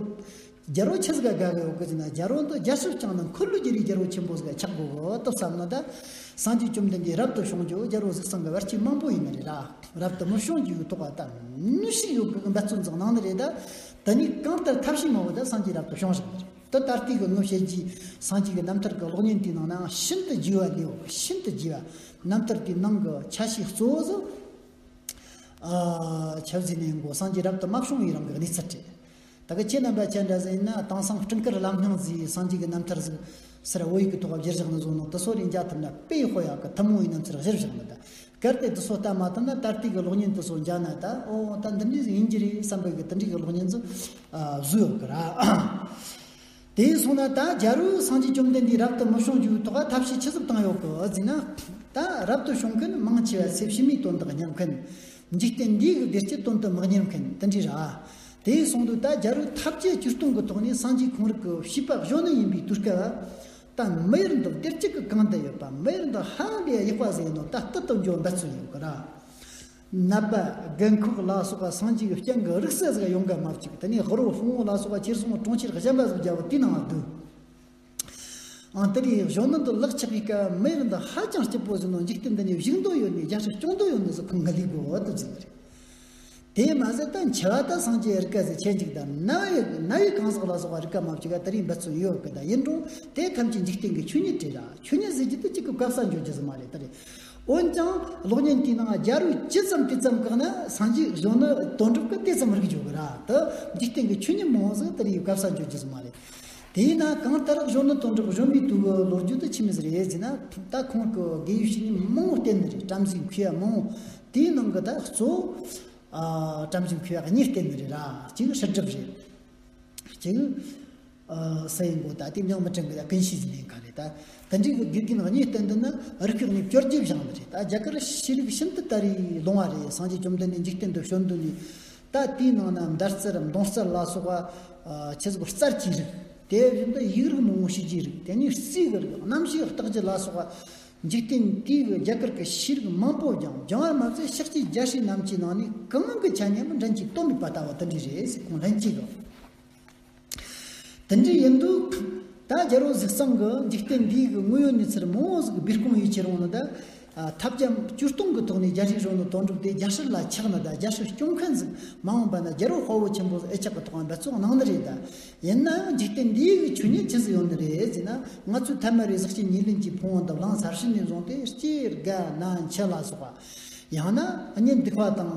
རྒྱལ་པོ་ཆི་ཟིག་ག་དགའ་གི་ཡོད་གི་ཟེར་ན། རྒྱལ་པོ་འདི་རྒྱལ་སྲས་བསྐྱངས་ནས་འཁོར་ལོས་སྒྱུར་བའི་རྒྱལ་པོ་ཆེན་པོ་ཟིག་ཆགས་དགོས་གི་དེ་བསམ་ནི་ད། སངས་རྒྱས་བཅོམ་ལྡན་འདས་རབ་ཏུ་བྱུང་རྒྱུ་རྒྱལ་པོ་གཟི་གཙང་གི་བར་ཆད་མང་པོ་ཡིན་ནི་རེད་ར། རབ་ཏུ་མི་བྱུང་རྒྱུའི་ཐོག་ད་ནུས་ཤུགས་ཡོད་གི་འབད་བརྩོན་ཟིག་གནང་ནི་རེད་ད། དེ་ནས་གང་ལྟར་ཐབས་ཤེས་མང་བོ་ད་སངས་རྒྱས་རབ་ཏུ་བྱུང་བཞག་ནི་རེད། ད་ད་ལྟའི་གི་ངོ་བཤད་རྒྱུའི་སངས་རྒྱས་ཀྱི་རྣམ་ཐར་གྱི་གློག་བརྙན་དེའི་ནང་ནའང་ཤིན་ཏུ་རྒྱས་པ་ལས་ཤིན་ཏུ་རྒྱས་པ། རྣམ་ཐར་དེའི་ནང་གི་ཆ་ཤས་གཙོ་བོ་ཟིག་ཨ་ཆི་ཟེར་ནི་ཡིན་གོ། སངས་རྒྱས་རབ་ཏུ་མ་བྱུང་བའི་རིང་གི་གནས་ཚུལ་རེད། ད་གི་ཁྱེད་རྣམ་པ་ཅག་འདྲ་ཟིག་ཡིན་ན་དེང་སང་སྤྲིན་དཀར་ལམ་སྣ་ཟེར་སངས་རྒྱས་ཀྱི་རྣམ་ཐར་ཟིག་ཟེར་བོད་ཡིག་གི་ཐོག་བསྒྱུར་བཞག་ནི་བཟོ་ནོ་དེ་ཚོ་རེ་མཇལ་ཐུབ་ན་དཔེ་ཡག་ཡག་གི་ཐུན་མོང་བའི་རྣམ་ཐར་གཞིར་བཞག་ནི་ད། གལ་ཏེ་དེ་ཚོ་ལྟ་མ་ཐུབ་ན་ད་ལྟའི་གི་གློག་བརྙན་དེ་ཚོ་མཇལ་ན་ད། ཨོ་ད་འདི་འདྲ་ཟིག་ཡིན་གྱི་རེད་བསམ་པའི་གི་དེ་འདྲའི་གི་གློག་བརྙན་ཟིག་ཨ་བཟོས་ཡོད་གི་ར། དེ་སོང་ན་ད་རྒྱལ་པོས་སངས་རྒྱས་བཅོམ་ལྡན་འདས་རབ་ཏུ་མི་བྱུང་རྒྱུའི་ཐོག་ཐབས་ཤེས་ཆི་ཟིག་བཏང་ཡོད་གི་ཟེར་ན། ད་རབ་ཏུ་བྱུང་མཁན་མང་ཆེ་བ་ཚེ་ཕྱི་མའི་དོན་དག་གཉེར་མཁན། འཇིག་རྟེན་འདིའི་གི་བདེ་སྐྱིད་དོན་དུ་མི་གཉེར་མཁན་དེ་འདྲ་ར། དེ་སོང་དུས་ད་རྒྱལ་པོས་ཐབས་བརྒྱད་ཅིག་སྟོང་གི་ཐོག་ནས་སངས་རྒྱས་ཁོང་རང་གི་བྱིས་པ་གཞོན་ནུ་ཡིན་པའི་དུས་སྐབས། ད་མི་ཡུལ་འདི་བདེ་སྐྱིད་ཀྱིས་གང་བསྡད་ཡོད་པ། མི་ཡུལ་འདི་ཧ་ལས་ཡག་པ་ཟིག་ཡིན་ནོ་ད་རྟུལ་དུ་འགྱོ་འབད་བརྩོན་ཡོད་གི་ར། ནད་པ་རྒན་འཁོགས་ལ་སོགས་པ་སངས་རྒྱས་ཀྱི་སྤྱན་གྱི་རིག་རྩལ་ཟིག་ཡོང་གི་མ་བཅུག་དེ་ནས་དབུལ་པོ་ཕོངས་པོ་ལ་སོགས་པ་ཁྱེར་སོང་གྲོང་ཁྱེར་གཞན་པ་ཟིག་བརྒྱབ་པ་དེའི་ནང་ང་སྡོད། ཨང་། དེ་རིང་གཞོན་ནུ་འདི་ལག་ཆགས་པའི་སྐབས་མི་ཡུལ་འདི་ཧ་ཅང་སྐྱིད་པོ་ཟིག་ནོ། འཇིག་རྟེན་འདི་ནས་བཞུགས་འདོད་ཡོད་ནི། རྒྱལ་སྲིད་སྐྱོང་འདོད་ཡོད་ནི་ཟིག་ཁོང་གི་ལས་དགོས་བ་དུ་ཟིག་རེད། དེ་མ་ཟད་ད་འཆི་བ་ད་སངས་རྒྱས་རིག་པ་ཟིག་ཆེ་འཇིག་དང་ན་བའི་ན་བའི་གང་ཟག་ལ་སོགས་པ་རིག་པ་མ་བཅུག་ག་དེ་རིང་འབད་བརྩོན་ཡོད་གི། ད་ཡིན་རུང་དེ་ཐམས་ཅད་འཇིག་རྟེན་གྱི་ཆོས་ཉིད་རེད་ར། ཆོས་ཉིད་ཟེར་རྒྱུ་དེ་གཅིག་གི་བཀབ་ས་འཇོག་རྒྱུ་ཟིག་མ་རེད། དེ་རེད། འོན་ཀྱང་གློག་བརྙན་དེའི་ནང་རྒྱལ་པོས་ཇི་ཙམ་དེ་ཙམ་བཀག་ན་སངས་རྒྱས་གཞོན་ནུ་དོན་གྲུབ་ཀྱིས་དེ་ཙམ་རིག་འཇོག་གི་ར། དེ་འཇིག་རྟེན་གྱི་ཆོས་ཉིད་མང་བོ་ཟིག་དེ་རིང་བཀབ་ས་འཇོག་རྒྱུ་ཟིག་མ་རེད། དེས་ན་གང་ལྟར་གཞོན་ནུ་དོན་གྲུབ་གཞོན་པའི་དུས་ཀྱི་ལོ་རྒྱུས་དེ་ཆི་མོ་ཟིག་རེད་ཟེར་ན། ད་ཁོང་གིས་དགེ་བའི་བཤེས་གཉེན་མང་བོ་བསྟེན་ནི་རེད། བྲམ་ཟེ་མཁས་པ་མང་བོ། དེའི་ནང་གི་ད་གཙོ་བོ་ཨ་བྲམ་ཟེ་མཁས་པ་གཉིས་བསྟེན་ནི་རེད་ར། གཅིག་ཧྲི་སྒྲུབ་རེད། གཅིག་ཨ་སུ་ཡིན་གོ། ད་དེ་མྱང་མི་དྲན་གི། ད་ཀུན་ཤེས་ཟེར་ནི་ག་རེད། ད་དེ་འདྲའི་གི་དགེ་རྒན་གཉིས་བསྟེན་དུས་ན་རིག་པའི་གནས་བཅོ་བརྒྱད་བཞེངས་ནི་རེད། ད་རྒྱ་གར་ཤེས་རིག་ཤིན་ཏུ་དར་བའི་ལུང་བ་རེད། སངས་རྒྱས་བཅོམ་ལྡན་འདས་འཇིག་རྟེན་དུ་བྱོན་དུས་ནས། ད་དེའི་ནང་ན་མདའ་རྩལ་མདུང་རྩལ་ལ་སོགས་པ་ཨ་ཆི་ཟིག་རྩལ་གྱི་རིགས། དེ་བཞིན་དུ་ཡིག་རིགས་མང་བོ་ཤེས་རྒྱུའི་རིགས། དེ་ནས་རྩིས་ཀྱི་རིགས། རྣམ་ཤེས་བརྟག་རྒྱུ་ལ་སོགས་པ། འཇིག་རྟེན་འདི་གི་རྒྱ་གར་གྱི་ཤེས་རིག་མང་པོ་སྦྱངས། སྦྱངས་པར་མ་ཟད་ཤཱཀྱའི་རྒྱལ་སྲས་རྣམས་ཀྱི་ནང་ནས་གང་གི་ཆ་ནས་ཡང་འགྲན་གྱིས་དོ་མེད་པ་ལྟ་བུ་དེ་འདྲ་རེད་ཟེར། ཁོང་ལྷན་སྐྱེས་ཀྱི། དེ་འདྲ་ཡིན་དུས་ད་རྒྱལ་པོ་གཟིགས་གཙང་གི་འཇིག་རྟེན་འདིའི་གི་དངོས་ཡོད་གནས་ཚུལ་མང་བོ་ཟིག་སྦས་སྐུང་ཡིད་ཆེས་རུང་ནི་ད། ཐབས་ལམ་བཅུ་སྟོང་གི་ཐོག་ནས་རྒྱལ་སྲས་གཞོན་ནུ་དོན་གྲུབ་དེ་རྒྱལ་སྲིད་ལ་ཆགས་ནི་ད། རྒྱལ་སྲིད་སྐྱོང་མཁན་ཟིག་མ་འོངས་པ་ན་རྒྱལ་པོ་དཔའ་བོ་ཆེན་པོ་ཟིག་འོས་ཆགས་ཀྱི་ཐོག་འབད་བརྩོན་གནང་ནི་རེད་ད། ཡིན་ན་ཡང་འཇིག་རྟེན་འདིའི་གི་ཆོས་ཉིད་ཆི་ཟིག་ཡོད་ནི་རེད་ཟེར་ན། ང་ཚོས་ཐ་མ་རེ་གཟི་བརྗིད་ཉེར་ལེན་གྱི་ཕུང་བོ་འདི་བླངས་ཚར་ཕྱིན་ནས་བཟུང་སྟེ་སྐྱེ་རྒ་ན་འཆི་ལ་སོགས་པ། ཡང་ན་གཉེན་སྡིག་པ་དང་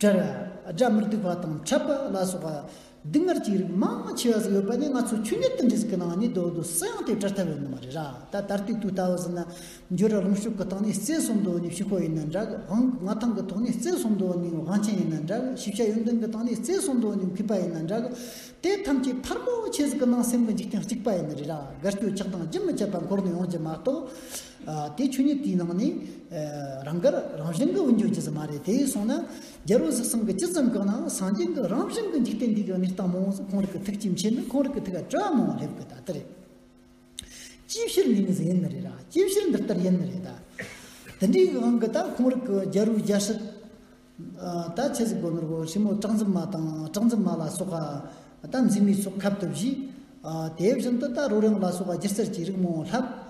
བྲལ་བ། དགྲ་མི་སྡིག་པ་དང་འཕྲད་པ་ལ་སོགས་པ། སྡུག་བསྔལ་གྱི་རིགས་མང་ཆེ་བ་ཟིག་ཡོད་པ་ནི་ང་ཚོ་ཆོས་ཉིད་དེ་འདྲ་ཟིག་གི་ནང་ནས་སྡོད་སྡོད་སུ་ཡང་དེ་བྲལ་ཐབས་ཡོད་ནི་མ་རེད་ར། ད་ད་ལྟའི་དུས་ལྟ་བུ་ཟིན་ན་འགྱུར་ར་ལོངས་སྤྱོད་ཀྱི་སྟེང་ནས་རྩེ་གསུམ་དུ་ནས་ཕྱུག་པོ་ཡིན་ན་འདྲ་གི། དབང་མངའ་ཐང་གི་ཐོག་ནས་རྩེ་གསུམ་དུ་ནས་དབང་ཆེན་ཡིན་ན་འདྲ་གི། ཤེས་བྱ་ཡོན་ཏན་གྱི་སྟེང་ནས་རྩེ་གསུམ་དུ་ནས་མཁས་པ་ཡིན་ན་འདྲ་གི། དེ་ཐམས་ཅད་ཕལ་མོ་ཆེ་ཟིག་གི་ནང་སེམས་ཀྱི་འཇིག་རྟེན་གཅིག་པ་ཡིན་ནི་རེད་ར། དགའ་སྐྱོ་ཆགས་སྡང་རྒྱུན་མི་ཆད་པ་འཁོར་ནས་ཡོང་རྒྱུ་མ་གཏོགས། ཨ། དེ་ཆོས་ཉིད་དེའི་ནང་ནས། ཨ། རང་དགར་རང་བཞིན་གྱིས་འོང་རྒྱུ་ཅི་ཟིག་མ་རེད། དེ་སོང་ན་རྒྱལ་པོ་གཟིགས་གཙང་གིས་ཇི་ཙམ་བཀག་ནའང་སངས་རྒྱས་ཀྱིས་རང་བཞིན་གྱིས་འཇིག་རྟེན་འདི་གི་གནས་སྟངས་མང་བོ་ཟིག་ཁོང་རང་གི་ཐུགས་ཀྱིས་མཁྱེན་ནས་ཁོང་རང་གི་ཐུགས་ལ་དྲི་བ་མང་བོ་སླེབས་གི། ད་དེ་རེད། ཅིའི་ཕྱིར་འདི་ནི་ཟིག་ཡིན་ནི་རེད་ར། ཅིའི་ཕྱིར་འདི་ལྟར་ཡིན་ནི་རེད་ད། དེ་འདྲའི་གི་དབང་གིས་ད་ཁོང་རང་གི་རྒྱལ་པོའི་རྒྱལ་སྲིད། ཨ། ད་ཆི་ཟིག་གོ་ནོར་གོ། ཞི་མོ་གྲགས་འཛིན་མ་དང་། གྲགས་འཛིན་མ་ལ་སོགས་པ་ད་མཛེས་མའི་ཚོགས་ཁབ་ཏུ་བཞེས། ཨ། དེ་བཞིན་དུ་ད་རོལ་དབྱངས་ལ་སོགས་པ་སྒྱུ་རྩལ་གྱི་རིགས་མང་བོ་བསླབས།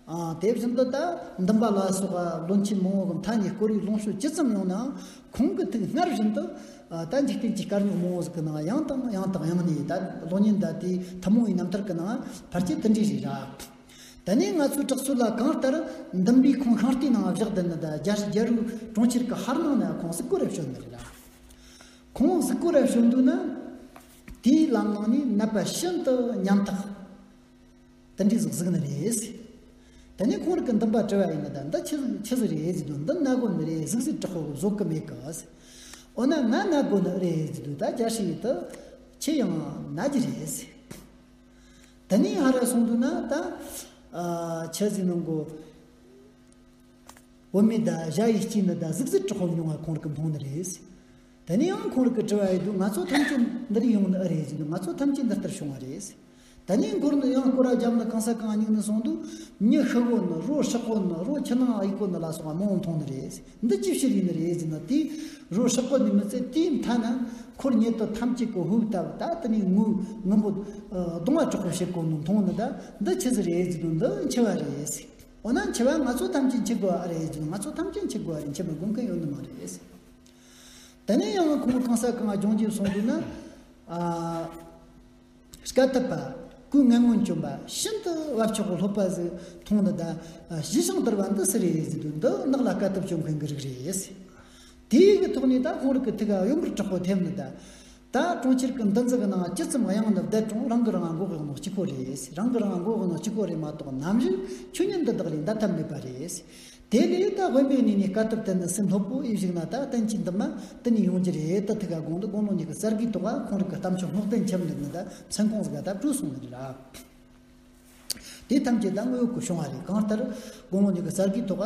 ཨ། དེ་བཞིན་དུ་ད་འདུན་པ་ལ་སོགས་པ་བློན་ཆེན་མང་བོ་གི་མཐའ་ནས་བསྐོར་བའི་ལོངས་སྤྱོད་ཇི་ཙམ་ཡོང་ནའང་ཁོང་གི་ཐུགས་སྔར་བཞིན་དུ། ཨ། ད་འཇིག་རྟེན་གྱི་དཀའ་རྙོག་མང་བོ་ཟིག་གི་ནང་ཡང་དང་ཡང་དང་ཡང་ནས་ད་གློག་བརྙན་ད་དེའི་ཐུན་མོང་བའི་རྣམ་ཐར་གི་ནང་ཕལ་ཆེར་དེ་འདྲ་རེད་ར། ད་ནི་ང་ཚོའི་དྲག་རྩལ་ལ་གང་ལྟར་འདུན་པའི་ཁོང་ཤིང་རྟའི་ནང་བཞག་བསྡད་ནི་ད། རྒྱལ་རྒྱལ་པོའི་གྲོང་ཁྱེར་གྱི་ཕར་ནང་ན་ཁོང་གཟིགས་སྐོར་རེ་བྱོན་ནི་རེད་ལ། ཁོང་གཟིགས་སྐོར་རེ་བྱོན་དུས་ན། དེའི་ལམ་ནང་ནས་ནད་པ་ཤིན་ཏུ་ཉམ་ཐག་དེ་འདྲའི་ཟིག་གཟིགས་ནི་རེད། ད་ནི་ཁོང་རང་གི་འདུན་པ་དྲི་བ་ཡིན་ན། ད་འདི་ཆི་ཆི་ཟིག་རེད་ཟེར་དུས། འདི་ན་གོ་ནི་རེད། གཟིགས་གཟིགས་དྲག་པོ་བཟོད་གི་མེད་གི། འོ་ན་ང་ན་གོ་ནི་རེད་ཟེར་དུས། ད་རྒྱལ་སྲས་ཡིད་དུ་ཁྱེད་ཡང་ན་རྒྱུ་རེད། ད་ནི་ཧ་ར་སོང་དུས་ན་ད། ཨ། ཆི་ཟིག་ནང་གོ། བུད་མེད་ད་ཞ་ཡི་སྐྱེས་ནི་ད་གཟིགས་གཟིགས་དྲག་པོ་མྱོང་བ་ཁོང་རང་གི་མཐོང་ནི་རེད། ད་ནི་ཡང་ཁོང་རང་གི་དྲི་བ་ཡིན་དུས། ང་ཚོ་ཐམས་ཅད་འདིར་ཡོང་ནི་ཨེ་རེད་ཟེར་དུས། ང་ཚོ་ཐམས་ཅད་འདི་ལྟར་བྱུང་བ་རེད། ད་ནི་འཁོར་ནི་ཡང་སྐོར་ར་བརྒྱབ་ནི་གང་ས་གང་སྙིང་ནི་སོང་དུས། མྱི་ཤི་གོ་ནི། རོ་ཧྲག་གོ་ནི། རོ་ཁྱི་ནང་གཡུག་གོ་ནི་ལ་སོགས་པ་མང་བོ་མཐོང་ནི་རེད། འདི་ཅི་ཕྱིར་ཡིན་ནི་རེད་ཟེར་ན། དེའི་རོ་ཧྲག་གོ་ནི་མི་ཚད་དེའི་མཐའ་ན་འཁོར་ཉེ་དུ་ཐམས་ཅད་ཀྱི་ཧུབ་ལྟ་བུ། ད་དེ་ནི་ངུ་ངུ་འབོད་གདུང་བ་དྲག་པོ་བྱེད་གོ་ནི་མཐོང་ནི་ད། འདི་ཆི་ཟིག་རེད་ཟེར་དུས། འདི་འཆི་བ་རེད། འོ་ན་འཆི་བ་ང་ཚོ་ཐམས་ཅད་འཆི་དགོས་པ་རེད་ཟེར་དུས། ང་ཚོ་ཐམས་ཅད་འཆི་དགོས་པ་རེད། འཆི་མི་དགོས་མཁན་ཡོད་ནི་མ་རེད། ད་ནི་ཡང་ཁོང་གང་ས་གང་ལྗོངས་རྒྱུ་སོང་དུས་ན། ཨ། དཀའ་ཐུབ་པ། སྐུའི་ངན་ངོན་བཅོམ་པ། ཤིན་ཏུ་བབ་ཆོག་གི་སློབ་པ་ཟིག་མཐོང་ནི་ད། ཨ། ཞི་ཞིང་དུལ་བ་འདི་སུ་རེད་ཟེར་དུས། འདི་ནགས་ལ་དཀའ་ཐུབ་སྤྱོད་མཁན་གྱི་རིགས་རེད། དེའི་གི་ཐོག་ནས་ད་ཁོང་རང་གི་ཐུགས་ལ་གཡོ་འགུལ་དྲག་པོ་ཐེབས་ནི་ད། ད་གྲོང་ཁྱེར་གྱི་འདུ་འཛི་གི་ནང་ཇི་ཙམ་གཡེང་ནི་བསྡད་རུང་། རང་གིས་རང་ལ་མགོ་གཡོག་ནོ་གཅིག་པོ་རེད། རང་གིས་རང་ལ་མགོ་གཡོག་ནོ་གཅིག་པོ་རེད་མ་གཏོགས། ནམ་ཞིག་ཆོས་ཉིད་འདི་དག་ལས་འདའ་ཐབས་མེད་པ་རེད། དེ་ལས་ད་དབེན་པའི་གནས་ནས་དཀའ་ཐུབ་དེ་ནི་སེམས་སློབ་པོ་ཡིད་བཞུགས་ན། ད་གཏན་གྱི་འདུན་མ་དེ་ནས་ཡོང་རྒྱུ་རེད། ད་ཐུགས་ལ་དགོངས་འདུག། དགུང་ལོ་ཉི་ཤུ་རྩ་དགུའི་ཐོག་ཁོང་རང་གི་གཏམ་ཆོས་རྨོག་དན་ཁྱབ་འདུག་ནི་ད་མཚན་གུང་ཟིག་ག་ད་བྲོས་སོང་ནི་རེད་ར། དེ་ཐམས་ཅད་ད་དངོས་ཡོད་ཀྱི་བྱུང་བ་རེད། གང་ལྟར་དགུང་ལོ་ཉི་ཤུ་རྩ་དགུའི་ཐོག་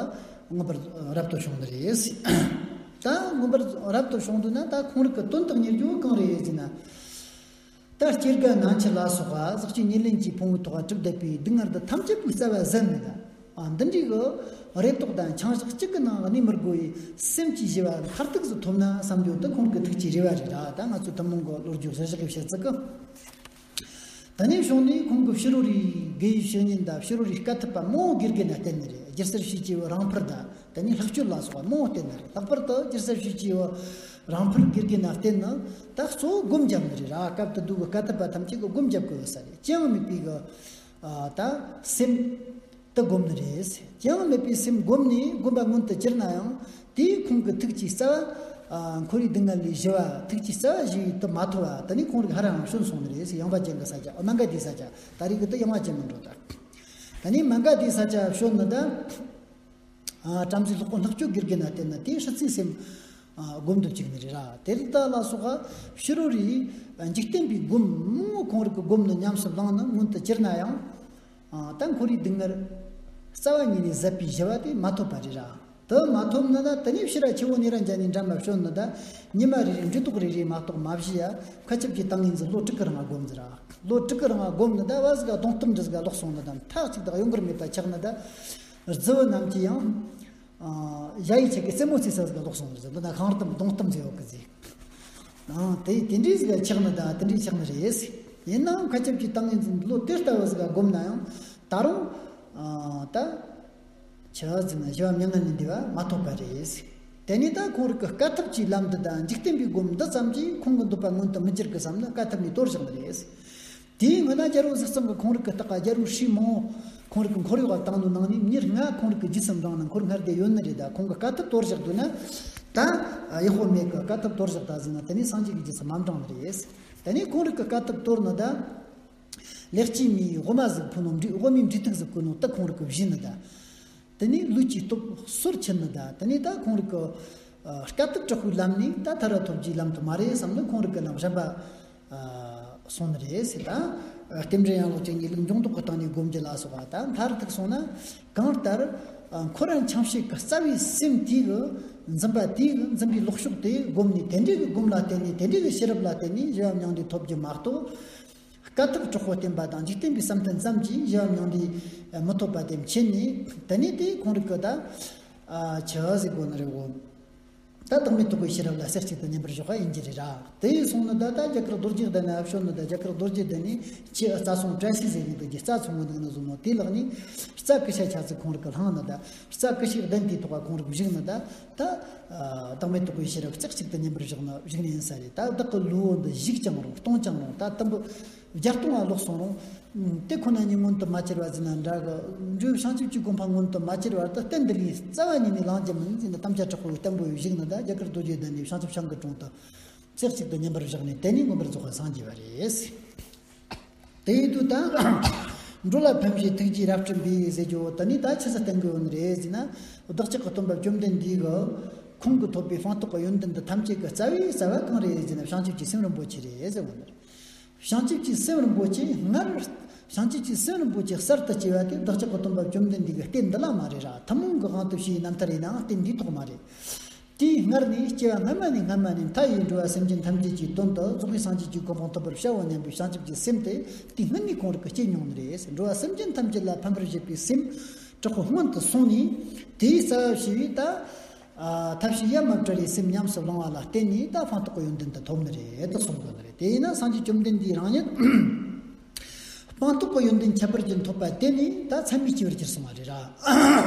མངོན་པར་རབ་ཏུ་བྱུང་ནི་རེད། ད་མངོན་པར་རབ་ཏུ་བྱུང་དུས་ན། ད་ཁོང་རང་གི་དོན་དག་གཉེར་རྒྱུ་གང་རེད་ཟེར་ན། ད་སྐྱེ་རྒ་ན་འཆི་ལ་སོགས་པ་གཟི་བརྗིད་ཉེར་ལེན་གྱི་ཕུང་པོའི་ཐོག་གྲུབ་བསྡད་པའི་སྡུག་བསྔལ་འདི་ཐམས་ཅད་པོའི་རྩ་བ་ཟད་ནས། ཨ། འདི་འདྲའི་གི་རེ་དོགས་དང་འཆིང་བཞག་གཅིག་གི་ནང་གནས་མི་དགོས་པའི་སེམས་ཀྱི་ཞི་བ་མཐར་ཐུག་ཏུ་ཐོབ་ན་བསམ་རྒྱུ་དེ་ཁོང་གི་ཐུགས་ཀྱི་རེ་བ་རེད་ར། ད་ང་ཚོ་ཐུན་མོང་གི་ལོ་རྒྱུས་གཞིར་བཞག་གིས་བཤད་ཚུལ་གི། ད་ནས་བྱུང་ནས་ཁོང་གི་ཕྱི་རོལ་རིག་དགེ་བའི་བཤེས་གཉེན་དང་ཕྱི་རོལ་རིག་དཀའ་ཐུབ་པ་མང་བོ་དགེ་རྒན་ན་བསྟེན་ནི་རེད། སྒྱུ་རྩལ་ཤེས་བྱའི་རང་འཕེལ་དང་། དེ་ནས་ལྷག་སྤྱོད་ལ་སོགས་པ་མང་བོ་བསྟེན་ནི་རེད། ལྷག་པར་དུ་སྒྱུ་རྩལ་ཤེས་བྱའི་རང་འཕེལ་དགེ་རྒན་ན་བསྟེན་ནི་ད་གཙོ་བོ་སྒོམ་བརྒྱབ་ནི་རེད་ར། སྐབས་དེ་དུས་ཀྱི་དཀའ་ཐུབ་པ་ཐམས་ཅད་ཀྱིས་སྒོམ་བརྒྱབ་དགོས་ས་རེད། ཅི་ཡང་མེད་པའི་གི། ཨ། ད་སེམས་དེ་སྒོམ་ནི་རེད། ཅི་ཡང་མེད་པའི་སེམས་སྒོམ་ནས་སྒོམ་པ་མངོན་དུ་གྱུར་ན་ཡང་། དེས་ཁོང་གི་ཐུགས་ཀྱི་རྩ་བ། ཨ། འཁོར་བའི་སྡུག་བསྔལ་ལས་ཞི་བ། ཐུགས་ཀྱི་རྩ་བ་ཞི་བའི་དུ་མ་ཐོབ་པ། དེ་ནས་ཁོང་རང་ཧ་ར་ཡང་བྱོན་སོང་ནི་རེད། ཡངས་པ་ཅན་གྱི་ས་ཆ། མ་ག་དྷིའི་ས་ཆ། ད་རེས་ཀྱི་དེ་ཡངས་པ་ཅན་མིན་འགྲོ་ད། ད་ནས་མ་ག་དྷིའི་ས་ཆ་བྱོན་ནི་ད། ཨ། བྲམ་ཟེ་སློབ་དཔོན་ལྷག་སྤྱོད་དགེ་རྒན་ན་བསྟེན་ནི་དེ་སྲིད་རྩེའི་སེམས། ཨ། སྒོམ་དུ་བཅུག་ནི་རེད་ར། དེ་རིགས་ད་ལ་སོགས་པ་ཕྱི་རོལ་རིག་འཇིག་རྟེན་པའི་སྒོམ་མང་བོ་ཁོང་རང་གིས་སྒོམ་ནི་ཉམས་སུ་བླངས་ནི་མངོན་དུ་གྱུར་ན་ཡང་། ཨ། ད་འཁོར་བའི་སྡུག་བསྔལ་རྩ་བ་ཉིད་ནས་ཟད་པའི་ཞི་བ་དེ་མ་ཐོབ་པ་རེད་ར། དེ་མ་ཐོབ་ནི་ད་དེ་ནས་ཕྱི་ར་ཆུ་བོ་ནཻ་རཉྫ་ནའི་འགྲམ་ལ་བྱོན་ནི་ད། ཉི་མ་རེ་རེ་འབྲུ་རྡོག་རེ་རེ་མ་གཏོགས་མ་བཞུས་ཡ། མཁའ་ཁྱབ་ཀྱི་ཏིང་ངེ་འཛིན་ལོ་དྲུག་གི་རིང་ལ་སྒོམ་ཟེར་ར། ལོ་དྲུག་གི་རིང་ལ་སྒོམ་ནི་ད་བ་ཟིག་ག་སྡོང་སྟོབས་འདྲ་ཟིག་ག་ལོག་སོང་ནི་ད། མཐའ་གཅིག་ཏུ་གཡོ་འགུལ་མེད་པ་ཆགས་ནི་ད། རྫི་བོ་རྣམས་ཀྱིས་ཡང་། ཨ། གཞལ་ཡས་ཆོས་ཀྱི་རྩེ་མོ་རྩེ་ས་ཟིག་ལ་ལོག་སོང་བ་རེད་ཟེར། འདི་ན་ཤིང་གཏམ་སྡོང་གཏམ་ཟིག་ཡོད་གི་ཟིག་ཨ། དེ་དེ་འདྲའི་ཟིག་ཆགས་ནི་ད་དེ་འདྲའི་ཆགས་ནི་རེད། ཡིན་ནའང་མཁའ་ཁྱབ་ཀྱིས་ད་ངས་ལོ་དེ་ལྟ་བུ་ཟིག་བསྒོམས་ན་ཡང་ད་རུང་། ཨ། ད། ཆི་ཟིག་ན་ཞི་བ་མྱ་ངན་ལས་འདས་པ་མ་ཐོབ་པ་རེད། དེ་ནས་ད་ཁོང་རིགས་ཀྱི་དཀའ་ཐུབ་ཀྱི་ལམ་འདི་དང་འཇིག་རྟེན་པའི་སྒོམ་འདི་ཙམ་གྱིས་ཁོང་གི་འདོད་པ་མངོན་དུ་མི་འགྱུར་གི་བསམ་ནས་དཀའ་ཐུབ་ནས་དོར་བཞག་ནི་རེད། དེའི་སྔོན་ན་རྒྱལ་པོ་གཟིགས་གཙང་གིས་ཁོང་རིགས་ཀྱི་ལྟག་ག་རྒྱལ་པོའི་སྲས་མང་པོ་ཁོང་རིགས་ཀྱི་འཁོར་གཡོག་བཏང་ནོ་ནང་ནས་མྱི་ལྔ་ཁོང་རིགས་ཀྱི་རྗེས་སུ་འབྲངས་ན་འཁོར་སྔར་དེ་ཡོད་ནི་རེད། ད་ཁོང་གི་དཀའ་ཐུབ་དོར་བཞག་འདུག་ན། ད་ཡག་པོ་མེད་གི། དཀའ་ཐུབ་དོར་བཞག་ད་ཟིན་ན་དེ་ནས་སངས་རྒྱས་ཀྱི་རྗེས་སུ་མ་འབྲངས་ནི་རེད། དེ་ནས་ཁོང་རིགས་ཀྱི་དཀའ་ཐུབ་དོར་ནི་ད། ལེགས་སྐྱེས་མའི་དབུ་མ་ཟིག་ཕུལ་ནོ། འབྲས་དབུ་མའི་འབྲས་ཐུག་ཟིག་བསྐོལ་ནོ་ད་ཁོང་རིགས་ཀྱི་བཞེས་ནི་ད། དེ་ནས་ལུས་ཀྱི་སྟོབས་སོར་ཆུད་ནི་ད། དེ་ནས་ད་ཁོང་རིགས་ཀྱི། ཨ། དཀའ་ཐུབ་དྲག་པོའི་ལམ་ནས་ད་མཐར་ཐུག་རྒྱུའི་ལམ་དུ་མ་རེད་བསམ་ནས་ཁོང་རིགས་ཀྱི་ནང་གཞན་པ། ཨ། སོང་ནི་རེད་ཟེར། ད། ཨ། རྟེན་འབྲེལ་ཡན་ལག་བཅུ་གཉིས་ལུགས་འབྱུང་ལྡོག་གི་སྟེང་ནས་སྒོམ་རྒྱུ་ལ་སོགས་པ་ད་མཐར་ཐུག་སོང་ན། གང་ལྟར། ཨ། ཁོ་རང་ཆང་ཕྱེད་ཀྱི་རྩ་བའི་སེམས་དེ་གི་འཛིན་པ་དེ་གི་འཛིན་པའི་ལོག་ཕྱོགས་དེ་བསྒོམས་ནས་དེ་འདྲའི་གི་སྒོམ་ལ་བརྟེན་ནས་དེ་འདྲའི་གི་ཤེས་རབ་ལ་བརྟེན་ནས་ཞི་བ་མྱང་འདས་ཐོབ་རྒྱུ་མ་གཏོགས། དཀའ་ཐུབ་དྲག་པོ་བསྟེན་པ་དང་འཇིག་རྟེན་པའི་བསམ་གཏན་ཙམ་གྱིས་ཞི་བ་མྱང་འདས་མི་ཐོབ་པ་དེ་མཁྱེན་ནས། དེ་ནས་དེ་ཁོང་རིགས་ཀྱི་ད། ཨ། ཆི་ཟིག་དགོས་ནི་རེད་གོ། ད་བདག་མེད་རྟོགས་པའི་ཤེས་རབ་ལ་རྩེ་གཅིག་ཏུ་ཉན་པར་ཞོག་པ་ཡིན་གྱི་རེད་ར། དེ་ཡིན་སོང་ན་ད་ད་རྒྱ་གར་རྡོ་རྗེ་གདན་ནས་ཨ་ཤོ་ནི་ད་རྒྱ་གར་རྡོ་རྗེ་གདན་ནས་ཁྱེད་རྩྭ་སོང་བཀྲ་ཤིས་ཟེར་གི་འདུག་གི། རྩྭ་ཚོང་གི་འདུག་ནི་བཟོ་མོ་དེ་ལག་ནས་རྩྭ་ཀི་ཤ་ཆ་ཚིག་ཁོང་རིགས་ཀྱི་ལྷང་ནི་ད། རྩྭ་ཀི་ཤའི་གདན་དེའི་ཐོག་ཁོང་རིགས་བཞུགས་ནི་ད། ད། ཨ། བདག་མེད་རྟོགས་པའི་ཤེས་རབ་རྩེ་གཅིག་ཏུ་ཉན་པར་བཞག་ན་བཞུགས་ནི་ཡིན་ས་རེད། ད་བདག་གི་ལུས་པོ་འདི་བཤིག་ཀྱང་རུང་སྟོང་ཀྱང་རུང་ད་དུམ་བུ་བརྒྱ་སྟོང་བ་ལོག་སོང་རུང་། ཨུམ། དེ་ཁོ་ན་ཉིད་མངོན་དུ་མ་གྱུར་བ་ཟེར་ན་འདྲ་གི། འགྲོ་བའི་བྱང་ཆུབ་ཀྱི་གོ་འཕང་མངོན་དུ་མ་གྱུར་བར་དུ་རྟེན་འདི་ལས་རྩ་བ་ཉིད་ནས་ལངས་རྒྱུ་མིན་ཟེར་ནས་དམ་བཅའ་དྲག་པོའི་བརྟན་པོ་ཡིས་བཞུགས་ནི་ད་རྒྱ་གར་རྡོ་རྗེ་གདན་ནས་བྱང་ཆུབ་ཤིང་གི་དྲུང་དུ་རྩེ་གཅིག་ཏུ་ཉན་པར་བཞག་ནས་དེ་ནས་མངོན་པར་རྫོགས་པར་སངས་རྒྱས་པ་རེད། དེ་ཡིན་དུས་ད། འགྲོ་ལ་ཕན་བྱེད་ཐུགས་རྗེའི་རབ་སྤྲུལ་པས་ཟེར་རྒྱུ་བོ་དེ་ནི་ད་ཆི་ཟིག་བསྟན་གི་ཡོད་ནི་རེད་ཟེར་ན། བདག་ཅག་གི་སྟོན་པ་བཅོམ་ལྡན་འདས་ཀྱིས་ཁོང་གིས་ཐོབ་པའི་སྤངས་རྟོགས་ཀྱི་ཡོན་ཏན་འདི་ཐམས་ཅད་ཀྱི་རྩ་བའི་རྩ་བ་གང་རེད་ཟེར་ན་བྱང་ཆུབ་ཀྱི་སེམས་རིན་པོ་ཆེ་རེད་ཟེར་བ་ནི་རེད། བྱང་ཆུབ་ཀྱི་སེམས་རིན་པོ་ཆེ་སྔར། བྱང་ཆུབ་ཀྱི་སེམས་རིན་པོ་ཆེ་གསར་དུ་སྐྱེ་བ་དེ་བདག་ཅག་གི་སྟོན་པ་བཅོམ་ལྡན་འདས་ཀྱི་རྟེན་འདི་ལ་མ་རེད་ར། ཐུན་མོང་གི་དབང་དུ་བྱས་པའི་རྣམ་ཐར་ཡིན་ནའང་རྟེན་འདིའི་ཐོག་མ་རེད། དེའི་སྔར་ནས་སྐྱེ་བ་སྔ་མ་ནས་སྔ་མ་ནས་མཐའ་ཡས་འགྲོ་བ་སེམས་ཅན་ཐམས་ཅད་ཀྱི་དོན་དུ་རྫོགས་པའི་སངས་རྒྱས་ཀྱི་གོ་འཕང་ཐོབ་པར་བྱའོ་སྙམ་པའི་བྱང་ཆུབ་ཀྱི་སེམས་དེ་དུས་སྔ་ནས་ཁོང་རང་གིས་སྐྱེས་མྱོང་ནི་རེད། འགྲོ་བ་སེམས་ཅན་ཐམས་ཅད་ལ་ཕན་པར་བྱེད་པའི་སེམས་དྲག་པོ་སྔོན་དུ་སོང་ནས་དེའི་རྩ་བ་བྱས་པའི་ད། ཨ། ཐབས་ཤེས་ཡ་མ་བྲལ་བའི་སེམས་ཉམས་སུ་བླང་བ་ལ་བརྟེན་ནས་ད་སྤངས་རྟོགས་ཀྱི་ཡོན་ཏན་དེ་ཐོབ་ནི་རེད་དུ་གསུང་དགོས་ནི་རེད། དེ་ཡིན་ན་སངས་རྒྱས་བཅོམ་ལྡན་འདས་རང་ཉིད། སྤངས་རྟོགས་ཀྱི་ཡོན་ཏན་ཁྱད་པར་ཅན་ཐོབ་པ་དེ་ནི་ད་མཚན་མའི་སྐྱེས་བུར་གྱུར་སོང་བ་རེད་ར།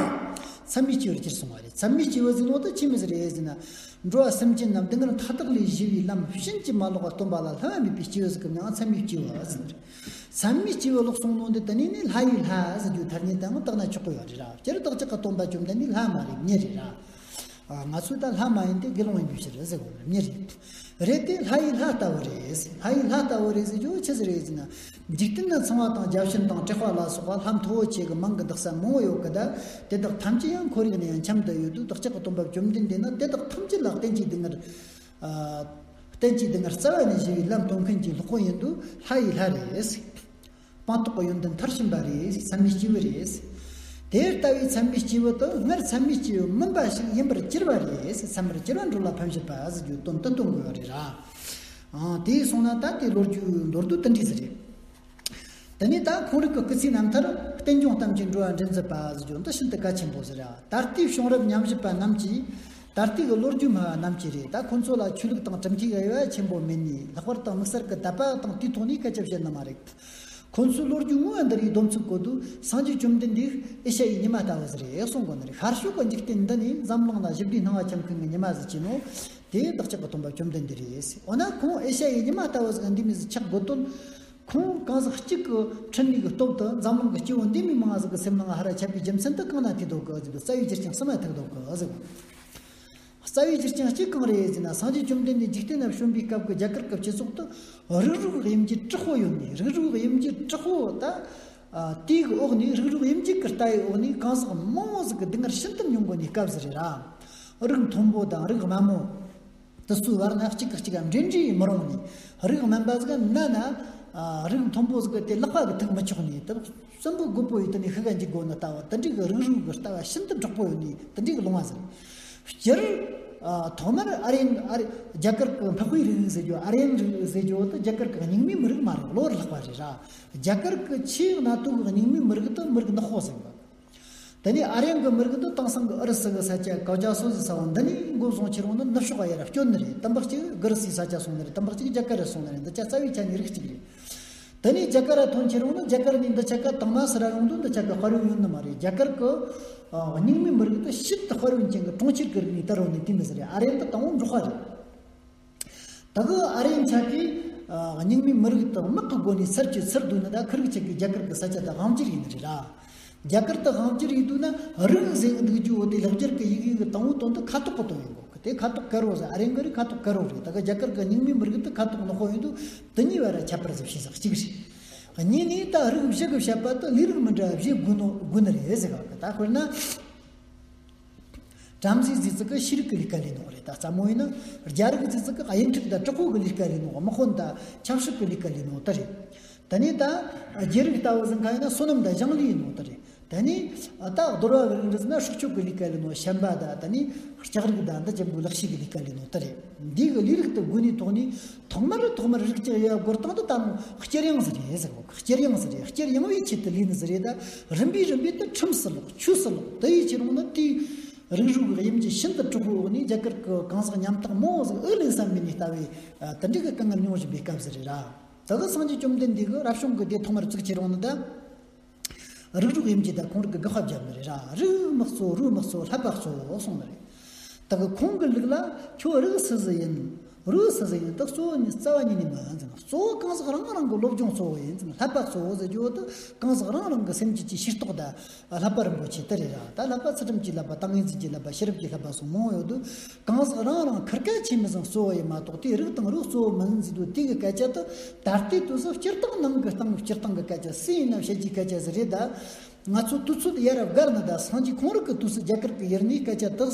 མཚན་མའི་སྐྱེས་བུར་གྱུར་སོང་བ་རེད། མཚན་མའི་སྐྱེས་བུ་ཟེར་ནོ་ད་ཆི་མོ་ཟིག་རེད་ཟེར་ན། འགྲོ་བ་སེམས་ཅན་རྣམས་སྡུག་བསྔལ་མཐའ་དག་ལས་གཞུད་པའི་ལམ་ཕྱིན་ཅི་མ་ལོག་པ་སྟོན་པ་ལ་བསླབ་པ་མེད་པའི་སྐྱེས་བུ་ཟིག་གི་མིང་ང་མཚན་མའི་སྐྱེས་བུ་ཟེར་ནི་རེད། མཚན་མའི་སྐྱེས་བུ་ལོག་སོང་ནོ་འདི་དེ་ནས་ནི་ལྷ་ཡི་ལྷ་ཟེར་རྒྱུ་ཐ་སྙད་དང་བཏགས་ན་ཆོག་གི་ཡོད་རེད་ར། སྤྱིར་བདག་ཅག་གི་སྟོན་པ་བཅོམ་ལྡན་འདས་ལྷ་མ་རེད། མྱི་རེད་ར། ཨ། ང་ཚོས་ད་ལྷ་མ་ཡིན་ཏེ་དགེ་སློང་ཡིན་པའི་ཕྱིར་ཟེར་དགོས་རེད། མྱི་རེད། རེད་དེ་ལྷ་ཡི་ལྷ་ལྟ་བུ་རེད། ལྷ་ཡི་ལྷ་ལྟ་བུ་རེད་ཟེར་རྒྱུ་ཆི་ཟིག་རེད་ཟེར་ན། འཇིག་རྟེན་ན་ཚངས་པ་དང་བརྒྱ་བྱིན་དང་དྲེགས་པ་ལ་སོགས་པ་ལྷ་མཐུ་བོ་ཆེ་གི་མིང་གི་འདུག་ས་མང་བོ་ཡོད་གི། ད་དེ་དག་ཐམས་ཅད་ཡང་ཁོར་ཡུག་ནས་ཡང་འཁྱམས་བསྡད་ཡོད་དུས་བདག་ཅག་གི་སྟོན་པ་བཅོམ་ལྡན་འདས་ནི་དེ་དག་ཐམས་ཅད་ལ་རྟེན་ཅིང་སྡུག་བསྔལ། ཨ། རྟེན་ཅིང་སྡུག་བསྔལ་རྩ་བ་ནས་ཞི་བའི་ལམ་སྟོན་མཁན་གྱི་སློབ་དཔོན་ཡིན་དུས་ལྷ་ཡི་ལྷ་རེད། སྤངས་རྟོགས་ཀྱི་ཡོན་ཏན་མཐར་ཕྱིན་པ་རེད། མཚན་མའི་སྐྱེས་བུ་རེད། དེ་ལྟ་བུའི་མཚན་མའི་སྐྱེས་བུ་དེ་སྔར་མཚན་མའི་སྐྱེས་བུ་མིན་པ་ཞིག་ཡིན་པར་གྱུར་པ་རེད། མཚན་མར་གྱུར་པ་འགྲོ་ལ་ཕན་བྱེད་པ་ཟེར་རྒྱུ་དོན་དེ་སྟོན་དགོས་པ་རེད་ར། ཨང་། དེ་སོང་ན་ད་དེ་ལོ་རྒྱུས་མདོར་བསྡུས་དེ་འདྲ་ཟིག་རེད། དེ་ནས་ད་ཁོང་རིགས་ཀྱི་སྐུ་ཚེའི་རྣམ་ཐར་རྟེན་འབྱུང་གཏམ་གྱི་འགྲོ་བ་འདྲེན་མཛད་པ་ཟེར་རྒྱུ་འདི་ཤིན་ཏུ་གལ་ཆེན་པོ་ཟིག་རེད། ད་ལྟའི་བྱུང་རབས་ཉམས་ཞིབ་པ་རྣམས་ཀྱིས། ད་ལྟའི་གི་ལོ་རྒྱུས་སྨྲ་བ་རྣམས་ཀྱིས་རེད། ད་ཁོ་ཚོ་ལ་ཆོས་ལུགས་དང་གྲུབ་མཐའི་དབྱེ་བ་ཆེན་པོ་མེད་ནས་ལྷག་པར་དུ་དམིགས་བསལ་གྱི་དད་པ་དང་དེའི་ཐོག་ནས་སྐད་ཆ་བཤད་ནི་མ་རེད། ཁོ་ཚོའི་ལོ་རྒྱུས་ངོ་བོ་འདི་རིགས་སྡོམ་ཚུལ་གོ་དུས་སངས་རྒྱས་བཅོམ་ལྡན་འདས་ཨེ་ཤ་ཡའི་ཉི་མ་ལྟ་བུ་ཟིག་རེད་གསུང་གོ་ནི་རེད། ཤར་ཕྱོགས་ཀྱི་འཇིག་རྟེན་འདི་ནས་འཛམ་གླིང་ལ་ཞི་བདེའི་སྣང་བ་འཆར་མཁན་གྱི་ཉི་མ་ཟིག་ཅེས་ནོ། དེ་བདག་ཅག་གི་སྟོན་པ་བཅོམ་ལྡན་འདས་རེད། འོ་ན་ཁོང་ཨེ་ཤ་ཡའི་ཉི་མ་ལྟ་བུ་ཟིག་འདི་མོ་ཟིག་ཆགས་དགོས་དོན། ཁོང་གང་ཟག་གཅིག་གི་འཕྲིན་ལས་ཀྱི་སྟོབས་དེ་འཛམ་གླིང་གི་སྐྱེ་བོ་འདི་མོ་མང་ཟིག་གི་སེམས་ནང་ཧ་ར་ཁྱབ་པའི་རྒྱུ་མཚན་དེ་གང་ན་ཐུག་འདུག་གི་ཟེར་དུས་རྩ་བའི་རྒྱུ་རྐྱེན་གསུམ་ལ་ཐུག་འདུག་གི་ཟེར། རྩ་བའི་རྒྱུ་རྐྱེན་གཅིག་གང་རེད་ཟེར་ན། སངས་རྒྱས་བཅོམ་ལྡན་འདས་འཇིག་རྟེན་ན་བྱོན་པའི་སྐབས་ཀྱི་རྒྱ་གར་གྱི་སྤྱི་ཚོགས་དེ་རིགས་རུས་དབྱེ་འབྱེད་དྲག་པོ་ཡོད་ནས། རིགས་རུས་དབྱེ་འབྱེད་དྲག་པོ་ད། ཨ། དེའི་འོག་ནས་རིགས་རུས་དབྱེ་འབྱེད་ཀྱི་ལྟ་བའི་འོག་ནས་གང་ཟག་མང་བོ་ཟིག་གི་སྡུག་བསྔལ་ཤིན་ཏུ་མྱོང་དགོས་ནས་སྐབས་ཟིག་རེད་ར། རིགས་མཐོན་པོ་དང་རིགས་དམའ་མོ། དེ་ཚོའི་བར་ན་གཅིག་གིས་གཅིག་ག་འབྲེལ་འདྲིས་མི་རུང་ནས། རིགས་དམན་པ་ཟིག་ག་མནའ་ན། ཨ། རིགས་མཐོན་པོ་ཟིག་གིས་དེ་ལག་པ་གིས་ཐུག་མི་ཆོག་ནས། དེ་གསོན་པོ་རྒོད་པོ་ཡིས་དེ་ནས་ཤི་ག་འཇུག་དགོས་ནི་ལྟ་བུ། དེ་འདྲའི་གི་རིགས་རུས་གི་ལྟ་བ་ཤིན་ཏུ་དྲག་པོ་ཡོད་ནས་དེ་འདྲའི་གི་ལུང་བ་ཟིག་སྤྱིར། ཨ། ཐོག་མར་ཨ་རིན་ཨ་རི་རྒྱ་གར་གི་འཕགས་པའི་རིགས་ཟེར་རྒྱུ། ཨ་རིན་རིགས་ཟེར་རྒྱུ་དེ་རྒྱ་གར་གི་རྙིང་མའི་མི་རིགས་མ་རེད། གློ་བུར་ལྷག་པ་རེད་ར། རྒྱ་གར་གི་ཆེས་གནའ་དུས་གི་རྙིང་མའི་མི་རིགས་དེ་མི་རིགས་ནག་པོ་ཟེར་གི། དེ་ནས་ཨ་རིའི་གི་མི་རིགས་འདི་དེང་སང་གི་ཨུ་རུ་སུ་གི་ས་ཆ་ཀའོ་ཀྱ་སོ་ཟེར་ས་བ་འདི་ནས་འགོ་བཟུང་ཁྱེར་འོང་ན་ནུབ་ཕྱོགས་ཡར་སྐྱོད་ནི་རེད། དམ་པ་གཅིག་གུ་རུ་སུའི་ས་ཆ་སོང་ནི་རེད། དམ་པ་གཅིག་རྒྱ་གར་རུ་སོང་ནི་རེད། འདི་ཆ་རྩ་བའི་ཆ་ནས་རིགས་གཅིག་རེད། དེ་ནས་རྒྱ་གར་ར་ཐོན་ཁྱེར་འོང་ན་རྒྱ་གར་ནས་འདི་ཆ་ག་དང་མ་སི་ར་རུང་དུ་འདི་ཆ་ག་དཔའ་རིས་ཡོད་ནི་མ་རེད། རྒྱ་གར་གི་རྙིང་མའི་མི་རིགས་དེ་ཤིན་ཏུ་དཔའ་རིས་ཅན་གི་གྲོང་ཁྱེར་གི་རིག་གནས་དར་བ་ནི་དེ་མི་ཟེར་རེད། ཨ་རིའི་འདི་དང་པོ་འབྲོག་པ་རེད། ད་གི་ཨ་རིའི་ཆ་གི་རྙིང་མའི་མི་རིགས་དང་དམག་གི་སྒོ་ནས་སར་གྱི་ཚུར་བསྡུ་ནི་ད་ཁི་རིག་ཆ་གི་རྒྱ་གར་གི་ས་ཆ་དེ་དབང་སྒྱུར་ཡིན་ནི་རེད་ར། རྒྱ་གར་དུ་དབང་སྒྱུར་ཡིན་དུས་ན་རིགས་ཟེར་གི་འདུག་རྒྱུ་བོ་དེ་ལེགས་སྦྱར་གི་ཡི་གེ་གི་དང་པོ་དོན་དུ་ཁ་དོག་གི་དོན་ཡིན་གོ་གི། དེ་ཁ་དོག་དཀར་བོ་ཟེར། ཨ་རིའི་གི་རིགས་ཁ་དོག་དཀར་བོ་རེད། ད་གི་རྒྱ་གར་གི་རྙིང་མའི་མི་རིགས་དེ་ཁ་དོག་ནག་པོ་ཡིན་དུས་དེ་གཉིས་བར་ཁྱད་པར་ཟིག་ཤེས་ཟིག་གཅིག་རེད། གཉིས་ནས་ད་རིགས་བཞི་གི་བཤད་པ་དེ་ལས་རིགས་མི་འདྲ་བ་བཞི་དགོས་ནོ་དགོས་ནི་རེད་ཟེར་ག་གི། ད་དཔེར་ན། བྲམ་ཟེ་ཟེར་ཚིག་གི་ཤེས་རིག་གི་ལས་ཀ་ལས་ནོ་རེད། ད་སླ་མོ་ཡིན་ན་རྒྱ་རིགས་ཟེར་ཚིག་གི་གཡུ་འབྲུག་དང་དྲག་པོ་གི་ལས་ཀ་ལས་ནོ། དམག་དཔོན་དང་ཆབ་སྲིད་གི་ལས་ཀ་ལས་ནོ་དེ་རེད། དེ་ནས་ད་རྒྱུད་རིགས་ལྟ་བུ་ཟིན་མཁན་ཡིན་ན་བསོད་ནམས་དང་ཞིང་ལས་ཡིན་ནོ་དེ་རེད། དེ་ནས་ད་རྡོར་བ་གི་རིགས་འདྲ་ཟིན་ན་སྲོག་གཅོད་གི་ལས་ཀ་ལས་ནོ། ཤན་པ་དང་དེ་ནས་ལྕགས་རིགས་དང་འདི་ཅན་པོ་ལག་ཤེས་གི་ལས་ཀ་ལས་ནོ་དེ་རེད། འདི་གི་ལས་རིགས་དེ་དགོས་ནི་ཐོག་ནས་ཐོག་མར་ཐོག་མར་རིགས་གཅིག་དབྱེ་བ་བགོ་སྟངས་དེ་ད་མོ་སྐྱེར་ཡངས་ཟིག་རེད་ཟེར་གོ། སྐྱེར་ཡངས་ཟིག་རེད། སྐྱེར་ཡངས་པའི་ཆེད་དུ་ལས་ནི་ཟིག་རེད། ད་རིམ་པས་རིམ་པས་དེ་ཁྲིམས་སུ་ལོག་ཆོས་སུ་ལོག་དེ་ཡི་ཕྱིར་འོང་ན་དེའི་རིགས་རུས་ཀྱི་དབྱེ་འབྱེད་ཤིན་ཏུ་དྲག་པོའི་འོག་ནས་རྒྱ་གར་གྱི་གང་ཟག་ཉམ་ཐག་མང་བོ་ཟིག་ཨུ་ལེན་བསམ་མེད་ནས་ལྟ་བའི་དེ་འདྲ་གི་དཀའ་ངལ་མྱོང་བཞིན་པའི་སྐབས་ཟིག་རེད་ར། ད་གི་སངས་རྒྱས་བཅོམ་ལྡན་འདས་ཀྱིས་རབ་བྱུང་གི་སྡེ་ཐོག་མར་བཙུགས་ཁྱེར་འོང་ནི་ད། རིགས་རུས་དབྱེ་འབྱེད་དང་ཁོང་རིགས་ཀྱི་དགག་པ་བརྒྱབ་ནི་རེད་ར། རིགས་མི་གཙོ་རུས་མི་གཙོ་བསླབ་པ་གཙོ་བོ་གསུངས་ནི་རེད། ད་གི་ཁོང་གི་ལུགས་ལ་ཁྱོད་རིགས་སུ་ཟིག་ཡིན། རུས་སུ་ཟིག་ཡིན། ད་གཙོ་བོ་ནི་རྩ་བ་ཉིད་ནས་མི་འཛིན། གཙོ་བོ་གང་ཟག་རང་རང་གི་སློབ་སྦྱོང་གཙོ་བོ་ཡིན་ཟེར། བསླབ་པ་གཙོ་བོ་ཟེར་རྒྱུ་བོ་དེ་གང་ཟག་རང་རང་གི་སེམས་རྒྱུད་ཀྱི་ཤེས་རྟོགས་དང་བསླབ་པ་རིན་པོ་ཆེ་དེ་རེད་ར། ད་བསླབ་པ་ཚུལ་ཁྲིམས་ཀྱི་བསླབ་པ་དང་ངེས་འཛིན་གྱི་བསླབ་པ་ཤེས་རབ་ཀྱི་བསླབ་པ་སོགས་མང་བོ་ཡོད་དུས། གང་ཟག་རང་རང་ཁེར་སྐད་ཆེས་མི་ཟིན་གཙོ་བོ་ཡིན་མ་གཏོགས་དེའི་རིགས་དང་རུས་གཙོ་བོ་མི་ཟིན་ཟེར་དུས། དེ་གི་སྐད་ཆ་དེ་ད་ལྟའི་དུས་སུ་སྤྱིར་བཏང་ནང་གི་སྟེང་སྤྱིར་བཏང་གི་སྐད་ཆ་སུ་ཡིན་ན་བཤད་རྒྱུའི་སྐད་ཆ་ཟིག་རེད། ད་ང་ཚོ་དུས་ཚོད་ཡར་བསྒར་ནི་ད་སངས་རྒྱས་ཁོང་རང་གི་དུས་སུ་རྒྱ་གར་གི་ཡུལ་ནས་སྐད་ཆ་དེ་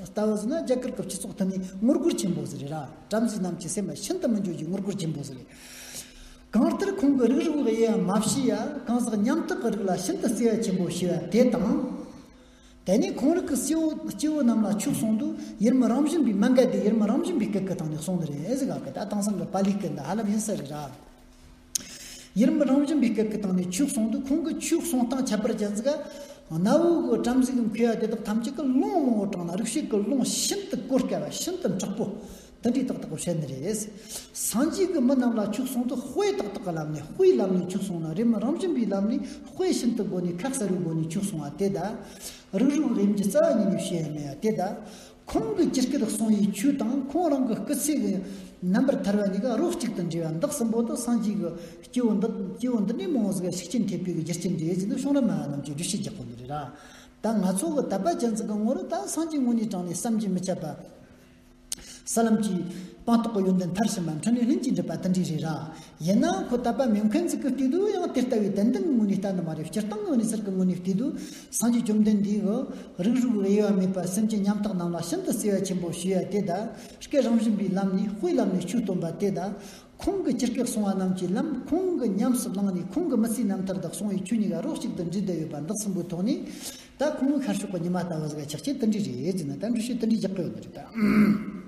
ལྟ་བུ་ཟིན་ན་རྒྱ་གར་གི་སྤྱི་ཚོགས་ཐད་ནས་ངོ་རྒོལ་ཆེན་པོ་ཟིག་རེད་ར། བྲམ་ཟེ་རྣམས་ཀྱི་སེམས་ལ་ཤིན་ཏུ་མི་འཇོག་རྒྱུའི་ངོ་རྒོལ་ཆེན་པོ་ཟིག་རེད། གང་ལྟར་ཁོང་གི་རིགས་རུས་དབྱེ་བ་མ་ཕྱེ་ཡ། གང་ཟག་ཉམ་ཐག་གི་རིགས་ལ་ཤིན་ཏུ་བརྩེ་བ་ཆེན་པོ་བྱས་པ་དེ་དང་། དེ་ནས་ཁོང་རིགས་ཀྱི་སྐྱེ་བོ་སྐྱེ་བོ་རྣམས་ལ་ཆོས་གསུངས་དུས། ཡུལ་མི་རང་བཞིན་པའི་མ་འགལ་ཏེ་ཡུལ་མི་རང་བཞིན་པའི་སྐད་ཀྱི་སྟེང་ནས་གསུངས་ནི་རེད་ཟེར་ག་གི། ད་དེང་སང་གི་པཱ་ལིའི་སྐད་འདི་ཧ་ལམ་ཡིན་ས་རེད་ར། ཡུལ་མི་རང་བཞིན་པའི་སྐད་ཀྱི་སྟེང་ནས་ཆོས་གསུངས་དུས། ཁོང་གི་ཆོས་གསུང་སྟངས་ཁྱད་པར་ཅན་ཟིག་ག་གནའ་བོ་གི་བྲམ་ཟེ་གི་མཁས་པ་དེ་དག་ཐམས་ཅད་ཀྱིས་ལུང་མང་བོ་དྲངས་ན། རིག་བྱེད་ཀྱི་ལུང་ཤིན་ཏུ་གོ་དཀའ་བ་ཤིན་ཏུ་མཁྲེགས་པོ། དེ་འདྲའི་ཏག་ཏག་བཤད་ནི་རེད། སངས་རྒྱས་ཀྱིས་མི་རྣམས་ལ་ཆོས་གསུངས་དུས། དཔེ་ཏག་ཏག་གི་ལམ་ནས། དཔེའི་ལམ་ནས་ཆོས་གསུངས་ན། རེད་མི་རང་བཞིན་པའི་ལམ་ནས་དཔེ་ཤིན་ཏུ་གོ་ནས་ཁ་གསལ་བའི་སྒོ་ནས་ཆོས་གསུངས་པ་དེ་དང་། རིགས་རུས་དབྱེ་འབྱེད་རྩ་བ་ཉིད་ནས་བྱས་ཡ་མེད་ཡ་དེ་དང་། ཁོང་གིས་ཇི་སྐད་གསུངས་པའི་ཆོས་དང་། ཁོང་རང་གི་སྐུ་ཚེ་གི་རྣམ་པར་ཐར་བ་གཉིས་ཀ་རོ་གཅིག་ཏུ་འདྲེས་པ་འདི་གསུམ་པོ་དེ་སངས་རྒྱས་ཀྱི་སྐྱེས་བུ་འདི་སྐྱེས་བུ་འདི་འདྲའི་མང་བོ་ཟིག་ག་ཤུགས་རྐྱེན་ཐེབས་པའི་རྒྱུ་རྐྱེན་རེད་ཟེར་ནས་བྱུང་རབས་མ་རྣམས་ཀྱིས་འགྲེལ་བཤད་རྒྱག་གོ་ནི་རེད་ར། ད་ང་ཚོ་གི་དད་པ་ཅན་ཟིག་གི་ངོ་རུ་ད་སངས་རྒྱས་དངོས་གནས་དྲང་ནས་བསམ་གྱིས་མི་ཁྱབ་པ། ས་ལམ་གྱི་སྤངས་རྟོགས་ཀྱི་ཡོན་ཏན་མཐར་ཕྱིན་པ། འཕྲིན་ལས་ལྷུན་གྱིས་འགྲུབ་པ་དེ་འདྲ་རེད་ར། ཡིན་ནའང་ཁོ་དད་པ་མེད་མཁན་ཟིག་གིས་བལྟས་དུས་ཡང་དེ་ལྟ་བུའི་ཏན་ཏན་གྱི་ངོས་ནས་ལྟ་ནི་མ་རེད། སྤྱིར་བཏང་གི་གནས་ཚུལ་གྱི་ངོས་ནས་བལྟས་དུས། སངས་རྒྱས་བཅོམ་ལྡན་འདས་ཀྱིས་རིགས་རུས་དབྱེ་བ་མེད་པར་སེམས་ཅན་ཉམ་ཐག་རྣམས་ལ་ཤིན་ཏུ་བརྩེ་བ་ཆེན་པོ་བྱས་པ་དེ་དང་། སྐད་རང་བཞིན་པའི་ལམ་ནས་དཔེའི་ལམ་ནས་ཆོས་སྟོན་པ་དེ་དང་། ཁོང་གིས་ཇི་སྐད་གསུངས་པ་རྣམས་ཀྱི་ལམ། ཁོང་གིས་ཉམས་སུ་བླངས་ནས་ཁོང་གི་མི་ཚེའི་རྣམ་ཐར་དུ་གསུངས་པའི་ཆོས་གཉིས་ཀ་རོ་གཅིག་ཏུ་འདྲེས་བསྡད་ཡོད་པ་འདི་གསུམ་པོའི་ཐོག་ནས། ད་ཁོང་ཤར་ཕྱོགས་ཀྱི་ཉི་མ་ལྟ་བུ་ཟིག་ག་ཆགས་ཆེད་དེ་འདྲ་རེད་ཟེར་ན། ད་འགྲེལ་བཤད་དེ་འདྲ་རྒྱག་གི་ཡོད་ནི་རེད་ད།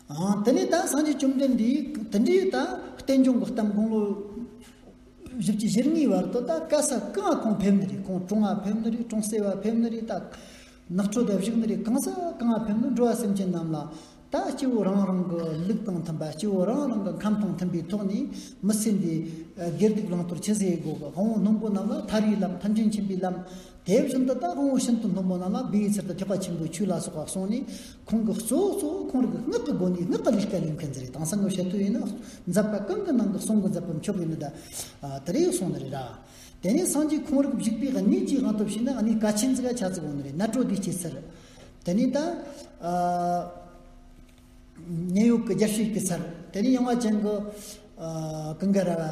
ཨང་། དེ་ནས་ད་སངས་རྒྱས་བཅོམ་ལྡན་འདས་དེ་འདྲའི་ད་རྟེན་འབྱུང་གི་གཏམ་དགུང་ལོ་བཞི་བཅུ་ཞེ་ལྔའི་བར་དུ་ད་ག་ས་གང་ང་ཁོང་ཕེབས་ནི་རེད། ཁོང་གྲོང་ང་ཕེབས་ནི་རེད། གྲོང་གསེབ་བ་ཕེབས་ནི་རེད། ད་ནགས་ཁྲོད་དུ་བཞུགས་ནི་རེད། གང་ས་གང་ང་ཕེབས་ནི། འགྲོ་བ་སེམས་ཅན་རྣམས་ལ་ད་སྐྱེ་བོ་རང་རང་གི་ལུགས་དང་མཐུན་པ། སྐྱེ་བོ་རང་རང་གི་ཁམས་དང་མཐུན་པའི་ཐོག་ནས་མི་ཚེ་འདི་དགེ་སྡིག་བླང་དོར་ཆི་ཟིག་དགོས་གི། དབང་པོ་རྣོན་པོ་རྣམས་ལ་ཐར་བའི་ལམ། ཐམས་ཅད་མཁྱེན་པའི་ལམ། དེ་བཞིན་དུ་ད་དབང་པོ་ཤིན་ཏུ་རྣོན་པོ་རྣམས་ལ་སྦས་པའི་ཚུལ་དང་ཐེག་པ་ཆེན་པོའི་ཆོས་ལ་སོགས་པ་གསུངས་ནས། ཁོང་གིས་གཙོ་བོ་གཙོ་བོ་ཁོང་རང་གི་སྔགས་ཀྱི་སྒོ་ནས་སྔགས་ཀྱི་ལས་ཀ་ལས་མཁན་ཟིག་རེད། དེང་སང་གི་བཤད་དུས་ཡིན་ན་མཛད་པ་གང་གི་ནང་གི་གསུང་གི་མཛད་པ་མཆོག་ཡིན་ནི་ད། ཨ། དེ་རེད་གསུངས་ནི་རེད་ར། དེ་ནས་སངས་རྒྱས་ཁོང་རང་གི་བཞུགས་པའི་གནས་ཀྱི་དབང་དུ་བྱས་ན་གནས་གལ་ཆེན་ཟིག་ག་ཆ་ཚིག་འོང་ནི་རེད། ནཱ་གྲོ་དྷའི་སྐྱེད་ཚལ། དེ་ནས་ད། ཨ། ཉེ་ཡོད་ཀྱི་རྒྱལ་སྲས་ཀྱི་ཚལ། དེ་ནས་ཡངས་པ་ཅན་གྱི། ཨ། ཀུན་དགའ་ར་བ།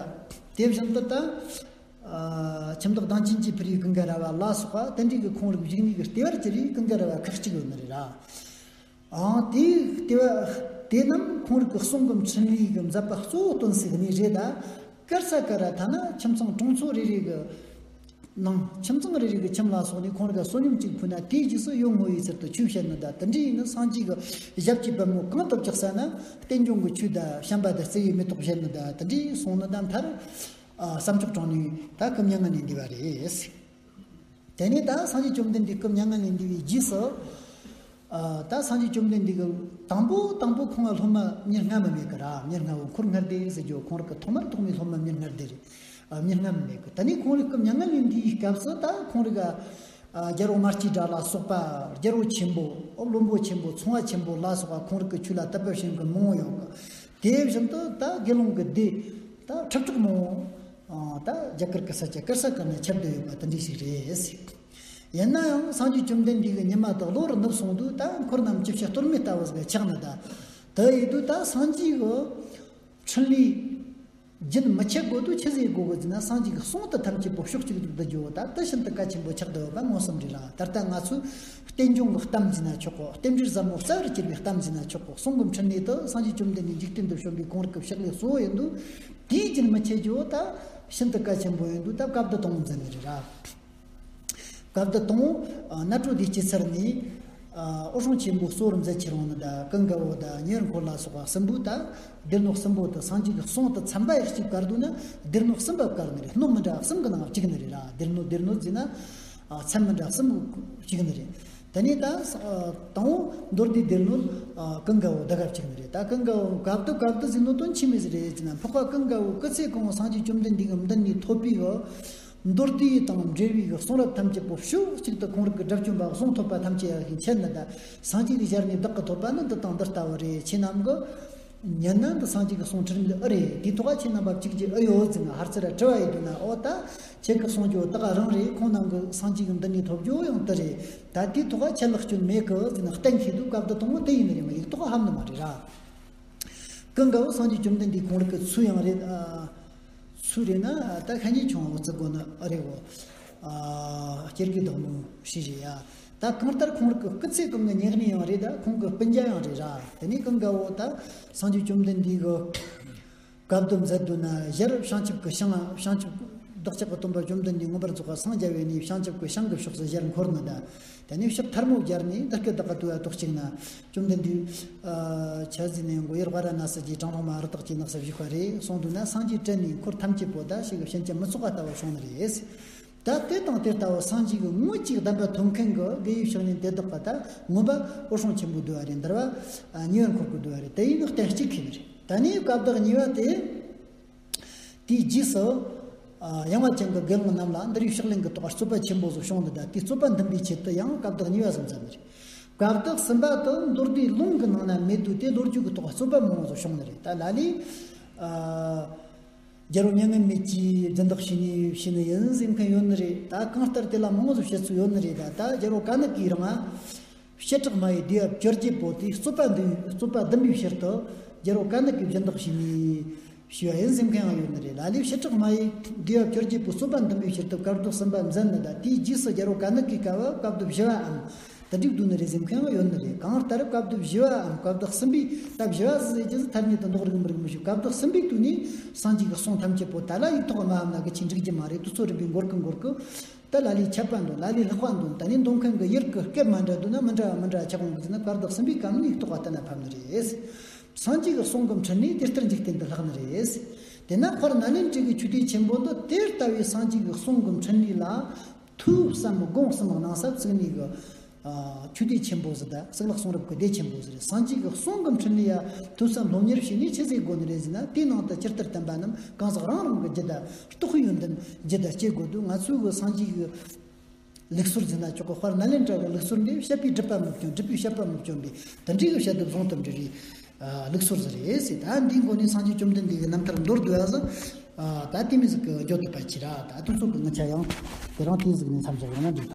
དེ་བཞིན་དུ་ད། ཨ། ཁྱིམ་བདག་གདངས་ཅན་གྱིས་ཕུལ་བའི་ཀུན་དགའ་ར་བ་ལ་སོགས་པ་དེ་འདྲའི་གི་ཁོང་རང་གི་བཞུགས་གནས་ཀྱི་ལྟེ་བར་གྱུར་པའི་ཀུན་དགའ་ར་བ་ཁག་ཅིག་ཡོད་ནི་རེད་ར། ཨང་། དེའི་ལྟེ་བ་དེ་རྣམས་ཁོང་རང་གི་གསུང་གི་འཕྲིན་ལས་ཀྱི་མཛད་པ་གཙོ་བོ་སྟོན་སའི་གནས་རེད། ད་ཀརྩ་ཀ་ར་ཐ་ན་ཁྱིམ་ཚང་གྲོང་ཚོ་རེ་རེ་གི་ནང་ཁྱིམ་ཚང་རེ་རེ་གི་ཁྱིམ་ལ་སོགས་ནས་ཁོང་རང་གི་བསོད་སྙོམས་གཅིག་ཕུལ་ན་དེའི་རྗེས་སུ་ཡུལ་བསྔོ་བའི་ཚུལ་དུ་ཆོས་བཤད་ནི་ད། དེ་འདྲ་ཡིན་ན་སངས་རྒྱས་ཀྱི་ཞབས་ཀྱི་པད་མོ་གང་དུ་བཅག་ས་ན་རྟེན་འབྱུང་གི་ཆོས་དང་བྱམས་པ་དང་བརྩེ་བའི་མེ་ཏོག་བཞད་ནི་ད། དེ་འདྲ་གསུངས་ནི་ད། མཐར། ཨ། བསམ་མཆོག་གྲངས་ནས་ད་སྐུ་མྱ་ངན་ལས་འདས་པ་རེད། དེ་ནས་ད་སངས་རྒྱས་བཅོམ་ལྡན་འདས་སྐུ་མྱ་ངན་ལས་འདས་པའི་རྗེས་སུ། ཨ། ད་སངས་རྒྱས་བཅོམ་ལྡན་འདས་ཀྱི་དང་པོ་དང་པོ་ཁོང་ལ་སློབ་མ་མྱི་ལྔ་མ་མེད་ཀི་ར། མྱི་ལྔ་བོ་འཁོར་ལྔ་སྡེ་ཟེར་རྒྱུ། ཁོང་རང་གི་ཐོག་མར་ཐོག་མའི་སློབ་མ་མྱི་ལྔ་སྡེ་རེད། ཨ། མྱི་ལྔ་མ་མེད་ཀི། དེ་ནས་ཁོང་རང་སྐུ་མྱ་ངན་ལས་འདས་པའི་སྐབས་སུ་ད་ཁོང་རང་ག་ཨ། རྒྱལ་པོ་མ་སྐྱེས་དགྲ་ལ་སོགས་པ་རྒྱལ་པོ་ཆེན་པོ། བློན་པོ་ཆེན་པོ། ཚོང་པ་ཆེན་པོ་ལ་སོགས་པ་ཁོང་རང་གི་ཆོས་ལ་དད་པ་བྱེད་མཁན་མང་པོ་ཡོད་ཀི། དེ་བཞིན་དུ་ད་དགེ་སློང་གི་སྡེ་ད་ཁྲི་ཕྲག་མང་པོ། ཨ། ད་རྒྱ་གར་གྱི་ས་ཆ་ག་ས་ག་ནས་ཁྱབ་བསྡད་ཡོད་པ་དེ་འདྲ་ཞིག་རེད། ཡིན་ན་ཡང་སངས་རྒྱས་བཅོམ་ལྡན་འདས་ཀྱི་ཉི་མ་དེ་གློ་བུར་ནུབ་སོང་དུས། ད་འཁོར་རྣམས་ཅི་བྱ་གཏོལ་མེད་ལྟ་བུ་ཟིག་ཆགས་ནི། ད་དེ་ཡིན་དུས་ད་སངས་རྒྱས་ཀྱི་འཕྲིན་ལས་རྒྱུན་མི་ཆད་དགོས་དུས་ཆི་ཟིག་དགོས་གི་ཟེར་ན། སངས་རྒྱས་ཀྱི་གསུང་དེ་ཐམས་ཅད་པོ་ཕྱོགས་གཅིག་ཏུ་བསྡུ་རྒྱུ་བོ་ད་དེ་ཤིན་ཏུ་གལ་ཆེན་པོ་ཆགས་བསྡད་ཡོད་པ་མངོན་སུམ་རེད་ལ། ད་ལྟ་ང་ཚོས་རྟེན་འབྱུང་གི་གཏམ་ཟེར་ན་ཆོག་གོ། རྟེན་འབྲེལ་ཟབ་མོ་རྩ་བར་གྱུར་པའི་གཏམ་ཟེར་ན་ཆོག་གོ། གསུང་གི་འཕྲིན་ལས་དེ་སངས་རྒྱས་བཅོམ་ལྡན་འདས་འཇིག་རྟེན་དུ་བྱོན་པའི་གོང་རིམ་གྱི་ཕྱག་ལས་གཙོ་བོ་ཡིན་དུས། དེའི་རྒྱུན་མི་ཆད་རྒྱུ་བོ་ད་ཤིན་ཏུ་གལ་ཆེན་པོ་ཡིན་དུས། ད་སྐབས་དེ་དང་པོ་མཛད་ནི་རེད་ར། སྐབས་དེ་དང་པོ་ཨ་སྣ་དྲོ་དེའི་སྐྱེད་ཚལ་ནས། ཨ། འོད་སྲུང་ཆེན་པོ་གཙོ་བོར་མཛད་ཁྱེར་འོང་ནི་ད་ཀུན་དགའ་བོ་དང་མྱུར་འཁོར་ལ་སོགས་པ་གསུམ་པོ། ད་སྡེ་སྣོད་གསུམ་པོ་དེ་སངས་རྒྱས་ཀྱི་གསུང་དེ་ཚན་པ་ཡག་གཅིག་བཀར་འདུག་ན་སྡེ་སྣོད་གསུམ་པ་བཀར་ནི་རེད། སྣོད་མི་འདྲ་བ་གསུམ་གྱི་ནང་གཅིག་ནི་རེད་ར། སྡེ་སྣོད་སྡེ་སྣོད་ཟེར་ན། ཨ། ཚན་མི་འདྲ་གསུམ་གཅིག་ནི་རེད། དེ་ནས་ད་ཨ་དང་པོ་མདོ་སྡེའི་སྡེ་སྣོད་ཨ་ཀུན་དགའ་བོ་དེ་ག་གཅིག་ནི་རེད། ད་ཀུན་དགའ་བོ་སྐབས་དེ་སྐབས་དེ་ཟེར་ནོ་དོན་ཆི་མོ་ཟིག་རེད་ཟེར་ན། འཕགས་པ་ཀུན་དགའ་བོ་སྐུ་ཚེ་གང་བོ་སངས་རྒྱས་བཅོམ་ལྡན་འདས་ཀྱི་མདུན་ནས་ཐོབ་པའི་གི་མདོ་སྡེ་དང་འབྲེལ་བའི་གི་གསུང་རབ་ཐམས་ཅད་པོ་ཕྱོགས་གཅིག་ཏུ་ཁོང་རང་གི་དགྲ་བཅོམ་པ་གསུང་ཐོས་པ་ཐམས་ཅད་ཡར་ཞིང་ཁྱེར་ནི་ད། སངས་རྒྱས་ཀྱི་ཞལ་ནས་བདག་གིས་ཐོས་པ་ནི་འདི་དང་འདི་ལྟ་བུ་རེད། ཁྱེད་རྣམས་ཀྱིས་ཉན་ན་འདི་སངས་རྒྱས་ཀྱི་གསུང་འཕྲིན་ལས་ཨེ་རེད། དེའི་ཐོག་ཁ་ཁྱེད་རྣམ་པ་གཅིག་གིས་ཨེ་ཡོད་ཟེར་ན། ཧར་ཚུར་དྲི་བ་ཡེ་འདུག་ན། ཨོ་ད་ཁྱེད་ཀྱིས་གསུང་རྒྱུ་ད་ག་རང་རེད། ཁོང་རྣམས་ཀྱིས་སངས་རྒྱས་ཀྱི་མདུན་ནས་ཐོབ་རྒྱུ་ཡང་དེ་རེད། ད་དེའི་ཐོག་ཁ་ཁྱེད་ལེགས་སྐྱོན་མེད་གི་ཟེར་ན་གཏན་འཁེལ་དུས། སྐབས་དེ་དང་པོ་དེ་ཡིན་ནི་རེད་མ་གཏོགས་ཧམ་ནི་མ་རེད་ར། ཀུན་དགའ་བོ་སངས་རྒྱས་བཅོམ་ལྡན་འདས་གོང་རིམ་གྱི་ཚུལ་ཡང་རེད། ཨ། ཚུལ་རེད་ན་ད་ཤ་ཉེ་ཆུང་བ་བརྩི་དགོས་ནི་ཨེ་རེད་གོ། ཨ། སྐྱེ་རྒུའི་བདག་མོ་ཞིག་རེད་ཡ། ད་གང་ལྟར་ཁོང་རང་གི་སྐུ་ཚེ་གང་གི་སྙིང་ནས་ཡང་རེད། ད་ཁོང་གི་སྤུན་ཀྱག་ཡང་རེད་ར། དེ་ནས་ཀུན་དགའ་བོ་ད་སངས་རྒྱས་བཅོམ་ལྡན་འདས་ཀྱི་སྐབས་དེ་མཛད་དུས་ན། ཞལ་བྱང་ཆུབ་ཀྱི་ཞིང་། བྱང་ཆུབ་བདག་ཅག་གི་སྟོན་པ་བཅོམ་ལྡན་འདས་མངོན་པར་རྫོགས་པར་སངས་རྒྱ་བའི་གནས་བྱང་ཆུབ་ཀྱི་ཞིང་གི་ཕྱོགས་སུ་ཞལ་འཁོར་ནི་ད། དེ་ནས་ཕྱག་ཐལ་མོ་སྦྱར་ནས་འདི་སྐད་བདག་གིས་བསྟོད་པ་ཏོག་ཅིག་ན། བཅོམ་ལྡན་འདས། ཨ། ཆ་ཟིན་ནས་མགོ་ཡུ་ཝཱ་ར་ཎ་སི་གྱི་བྲང་ལྷོ་མ་རི་དྭགས་ཀྱི་ནགས་སུ་བཞུགས་པ་རེད། གསུངས་འདུག་ན། སངས་རྒྱས་དྲན་ནས་འཁོར་ཐམས་ཅད་པོ་ད་ཞིག་གི་ཕྱིན་ཅི་མི་ཚོགས་པ་ལྟ་བུ་བྱུང་ནི་རེད། ད་དེ་དང་དེ་ལྟ་བུ་སངས་རྒྱས་ཀྱི་དངོས་ཀྱི་བསྟན་པ་ཐོབ་མཁན་གྱི་དགེ་བའི་བཤེས་གཉེན་དེ་དག་པ་ད་མངོན་པ་འོད་སྲུང་ཆེན་པོ་བསྡུ་བ་རེད། འདུལ་བ་ཉེ་བར་འཁོར་གྱིས་བསྡུ་བ་རེད། དེ་ཡིན་ན་གཏན་གཅིག་ཁེལ་ནི་རེད། ད་ནི་སྐབས་དག་གཉིས་པ་དེ། དེའི་རྗེས་སུ། ཨ། ཡངས་པ་ཅན་གྱི་དགེ་སློང་རྣམས་ལ་འདུལ་བའི་ཕྱག་ལེན་གྱི་ཐོག་རྩོད་པ་ཆེན་པོ་ཟིག་བྱུང་ནི་ད། དེའི་རྩོད་པ་འདུམ་པའི་ཆེད་དུ་ཡང་སྐབས་དག་གཉིས་པ་ཟིག་མཛད་ནི་རེད། སྐབས་དག་གསུམ་པ་དེ་མདོ་སྡེའི་ལུང་གི་ནང་ན་མེད་དུས། དེ་ལོ་རྒྱུས་ཀྱི་ཐོག་རྩོད་པ་མང་པོ་ཟིག་བྱུང་ནི་རེད། ད་ལ་ལས། ཨ། རྒྱལ་པོ་མྱ་ངན་མེད་ཀྱིས་སྦྱིན་བདག་བྱས་ནས་བྱས་ནི་ཡིན་ཟེར་མཁན་ཡོད་ནི་རེད། ད་གང་ལྟར་དེ་ལ་མང་པོ་ཟིག་བཤད་ཚུལ་ཡོད་ནི་རེད། ད་ད་རྒྱལ་པོ་ཀ་ནི་གིས་རང་ང་། བྱེ་བྲག་སྨྲ་བའི་སྡེ་པ་བཅོ་བརྒྱད་པོ་དེ་རྩོད་པ་འདུལ། རྩོད་པ་འདུམ་པའི་ཕྱིར་དུ་རྒྱལ་པོ་ཀ་ནི་གིས་སྦྱིན་བདག་བྱས་ནས་བྱས་པ་ཡིན་ཟེར་མཁན་ཡང་ཡོད་ནི་རེད། ལ་ལས་བྱེ་བྲག་སྨྲ་བའི་སྡེ་པ་བཅོ་བརྒྱད་པོས་རྩོད་པ་འདུམ་པའི་ཕྱིར་དུ་སྐབས་དག་གསུམ་པ་མཛད་ནི་ད། དེའི་རྗེས་སུ་རྒྱལ་པོ་ཀ་ནི་གིའི་སྐབས་སྐབས་དག་བཞི་པའམ་དེ་འགྲིག་འདུག་ནི་རེད་ཟེར་མཁན་ཡང་ཡོད་ནི་རེད། གང་ལྟར་སྐབས་དག་བཞི་པའམ་སྐབས་དག་གསུམ་པའི། ད་བཞི་པ་ཟེར་རྒྱུ་ཟིག་ཐ་སྙད་དུ་འདོགས་རིགས་མི་རིགས་མི་ཤེས། སྐབས་དག་གསུམ་པའི་དུས་ནས་སངས་རྒྱས་ཀྱི་གསུང་ཐམས་ཅད་པོ་ད་ལ་ཡིག་ཐོག་མ་ཕབ་ན་གི་ཆི་འགྲིག་རྒྱུ་མ་རེད། དུས་ཚོད་རིམ་པས་འགོར་གི་འགོར་གི། ད་ལ་ལས་ཆད་པ་འདུག་ལ་ལས་ལྷག་པ་འདུག་ད་ནི་འདོན་མཁན་གྱི་ཡུལ་གྱི་སྐད་མ་འདྲ་འདུག་ན་མི་འདྲ་བ་མི་འདྲ་བ་ཆགས་འོང་གི་ཟེར་ན། སྐབས་དག་གསུམ་པའི་སྐབས་ནས་ཡིག་ཐོག་ག་ལྟ་ན་ཕབ་ནི་རེད། སངས་རྒྱས་ཀྱི་གསུང་གི་འཕྲིན་ལས་དེ་ལྟར་འཇིག་རྟེན་དུ་ལྷག་ནི་རེད། དེས་ན་དཔལ་ནཱ་ལེནྡྲའི་ཆོས་སྡེ་ཆེན་པོ་འདི་དེ་ལྟ་བུའི་སངས་རྒྱས་ཀྱི་གསུང་གི་འཕྲིན་ལས་ལ་ཐོས་བསམ་སྒོམ་གསུམ་གནང་ས་བཙུགས་ནས་གི། ཨ། ཆོས་སྡེ་ཆེན་པོ་ཟིག་དང་གཙུག་ལག་གསུང་རབ་ཀྱི་སྡེ་ཆེན་པོ་ཟིག་རེད། སངས་རྒྱས་ཀྱི་གསུང་གི་འཕྲིན་ལས་ཡ་ཐོས་བསམ་སློབ་གཉེར་བྱས་ནས་ཆི་ཟིག་དགོས་ནི་རེད་ཟེར་ན། དེའི་ནང་དུ་ཇི་ལྟར་བསྟན་པ་རྣམས་གང་ཟག་རང་རང་གི་རྒྱུད་དང་རྟོགས་པའི་ཡོན་ཏན་རྒྱུད་དང་སྐྱེ་དགོས་འདུག་ང་ཚོའི་གི་སངས་རྒྱས་ཀྱི་ལུགས་སྲོལ་ཟེར་ན་ཆོག་གི། དཔལ་ནཱ་ལེནྡྲ་གི་ལུགས་སྲོལ་འདི་བཤད་པས་སྒྲུབ་པ་མི་སྐྱོན། སྒྲུབ་པས་བཤད་པ་མི་སྐྱོན་པས། དེ་འདྲའི་གི་བཤད་སྒྲུབ་ཟུང་དུ་འབྲེལ་བའི་ལུགས་སྲོལ་ཟིག་རེད་ཟེར། ད་འདིའི་མགོ་ནས་སངས་རྒྱས་བཅོམ་ལྡན་འདས་ཀྱི་རྣམ་ཐར་མདོར་བསྡུས་པ་ཟིག་ད་དེ་མོ་ཟིག་གི་བརྗོད་ཐུབ་པ་བྱས་ར། ད་དུས་ཚོད་ཀྱི་དབང་ཆ་ཡང་དེ་རིང་དེ་ཟིག་ནས་མཚམས་བཞག་ཡོང་ན་འགྲིག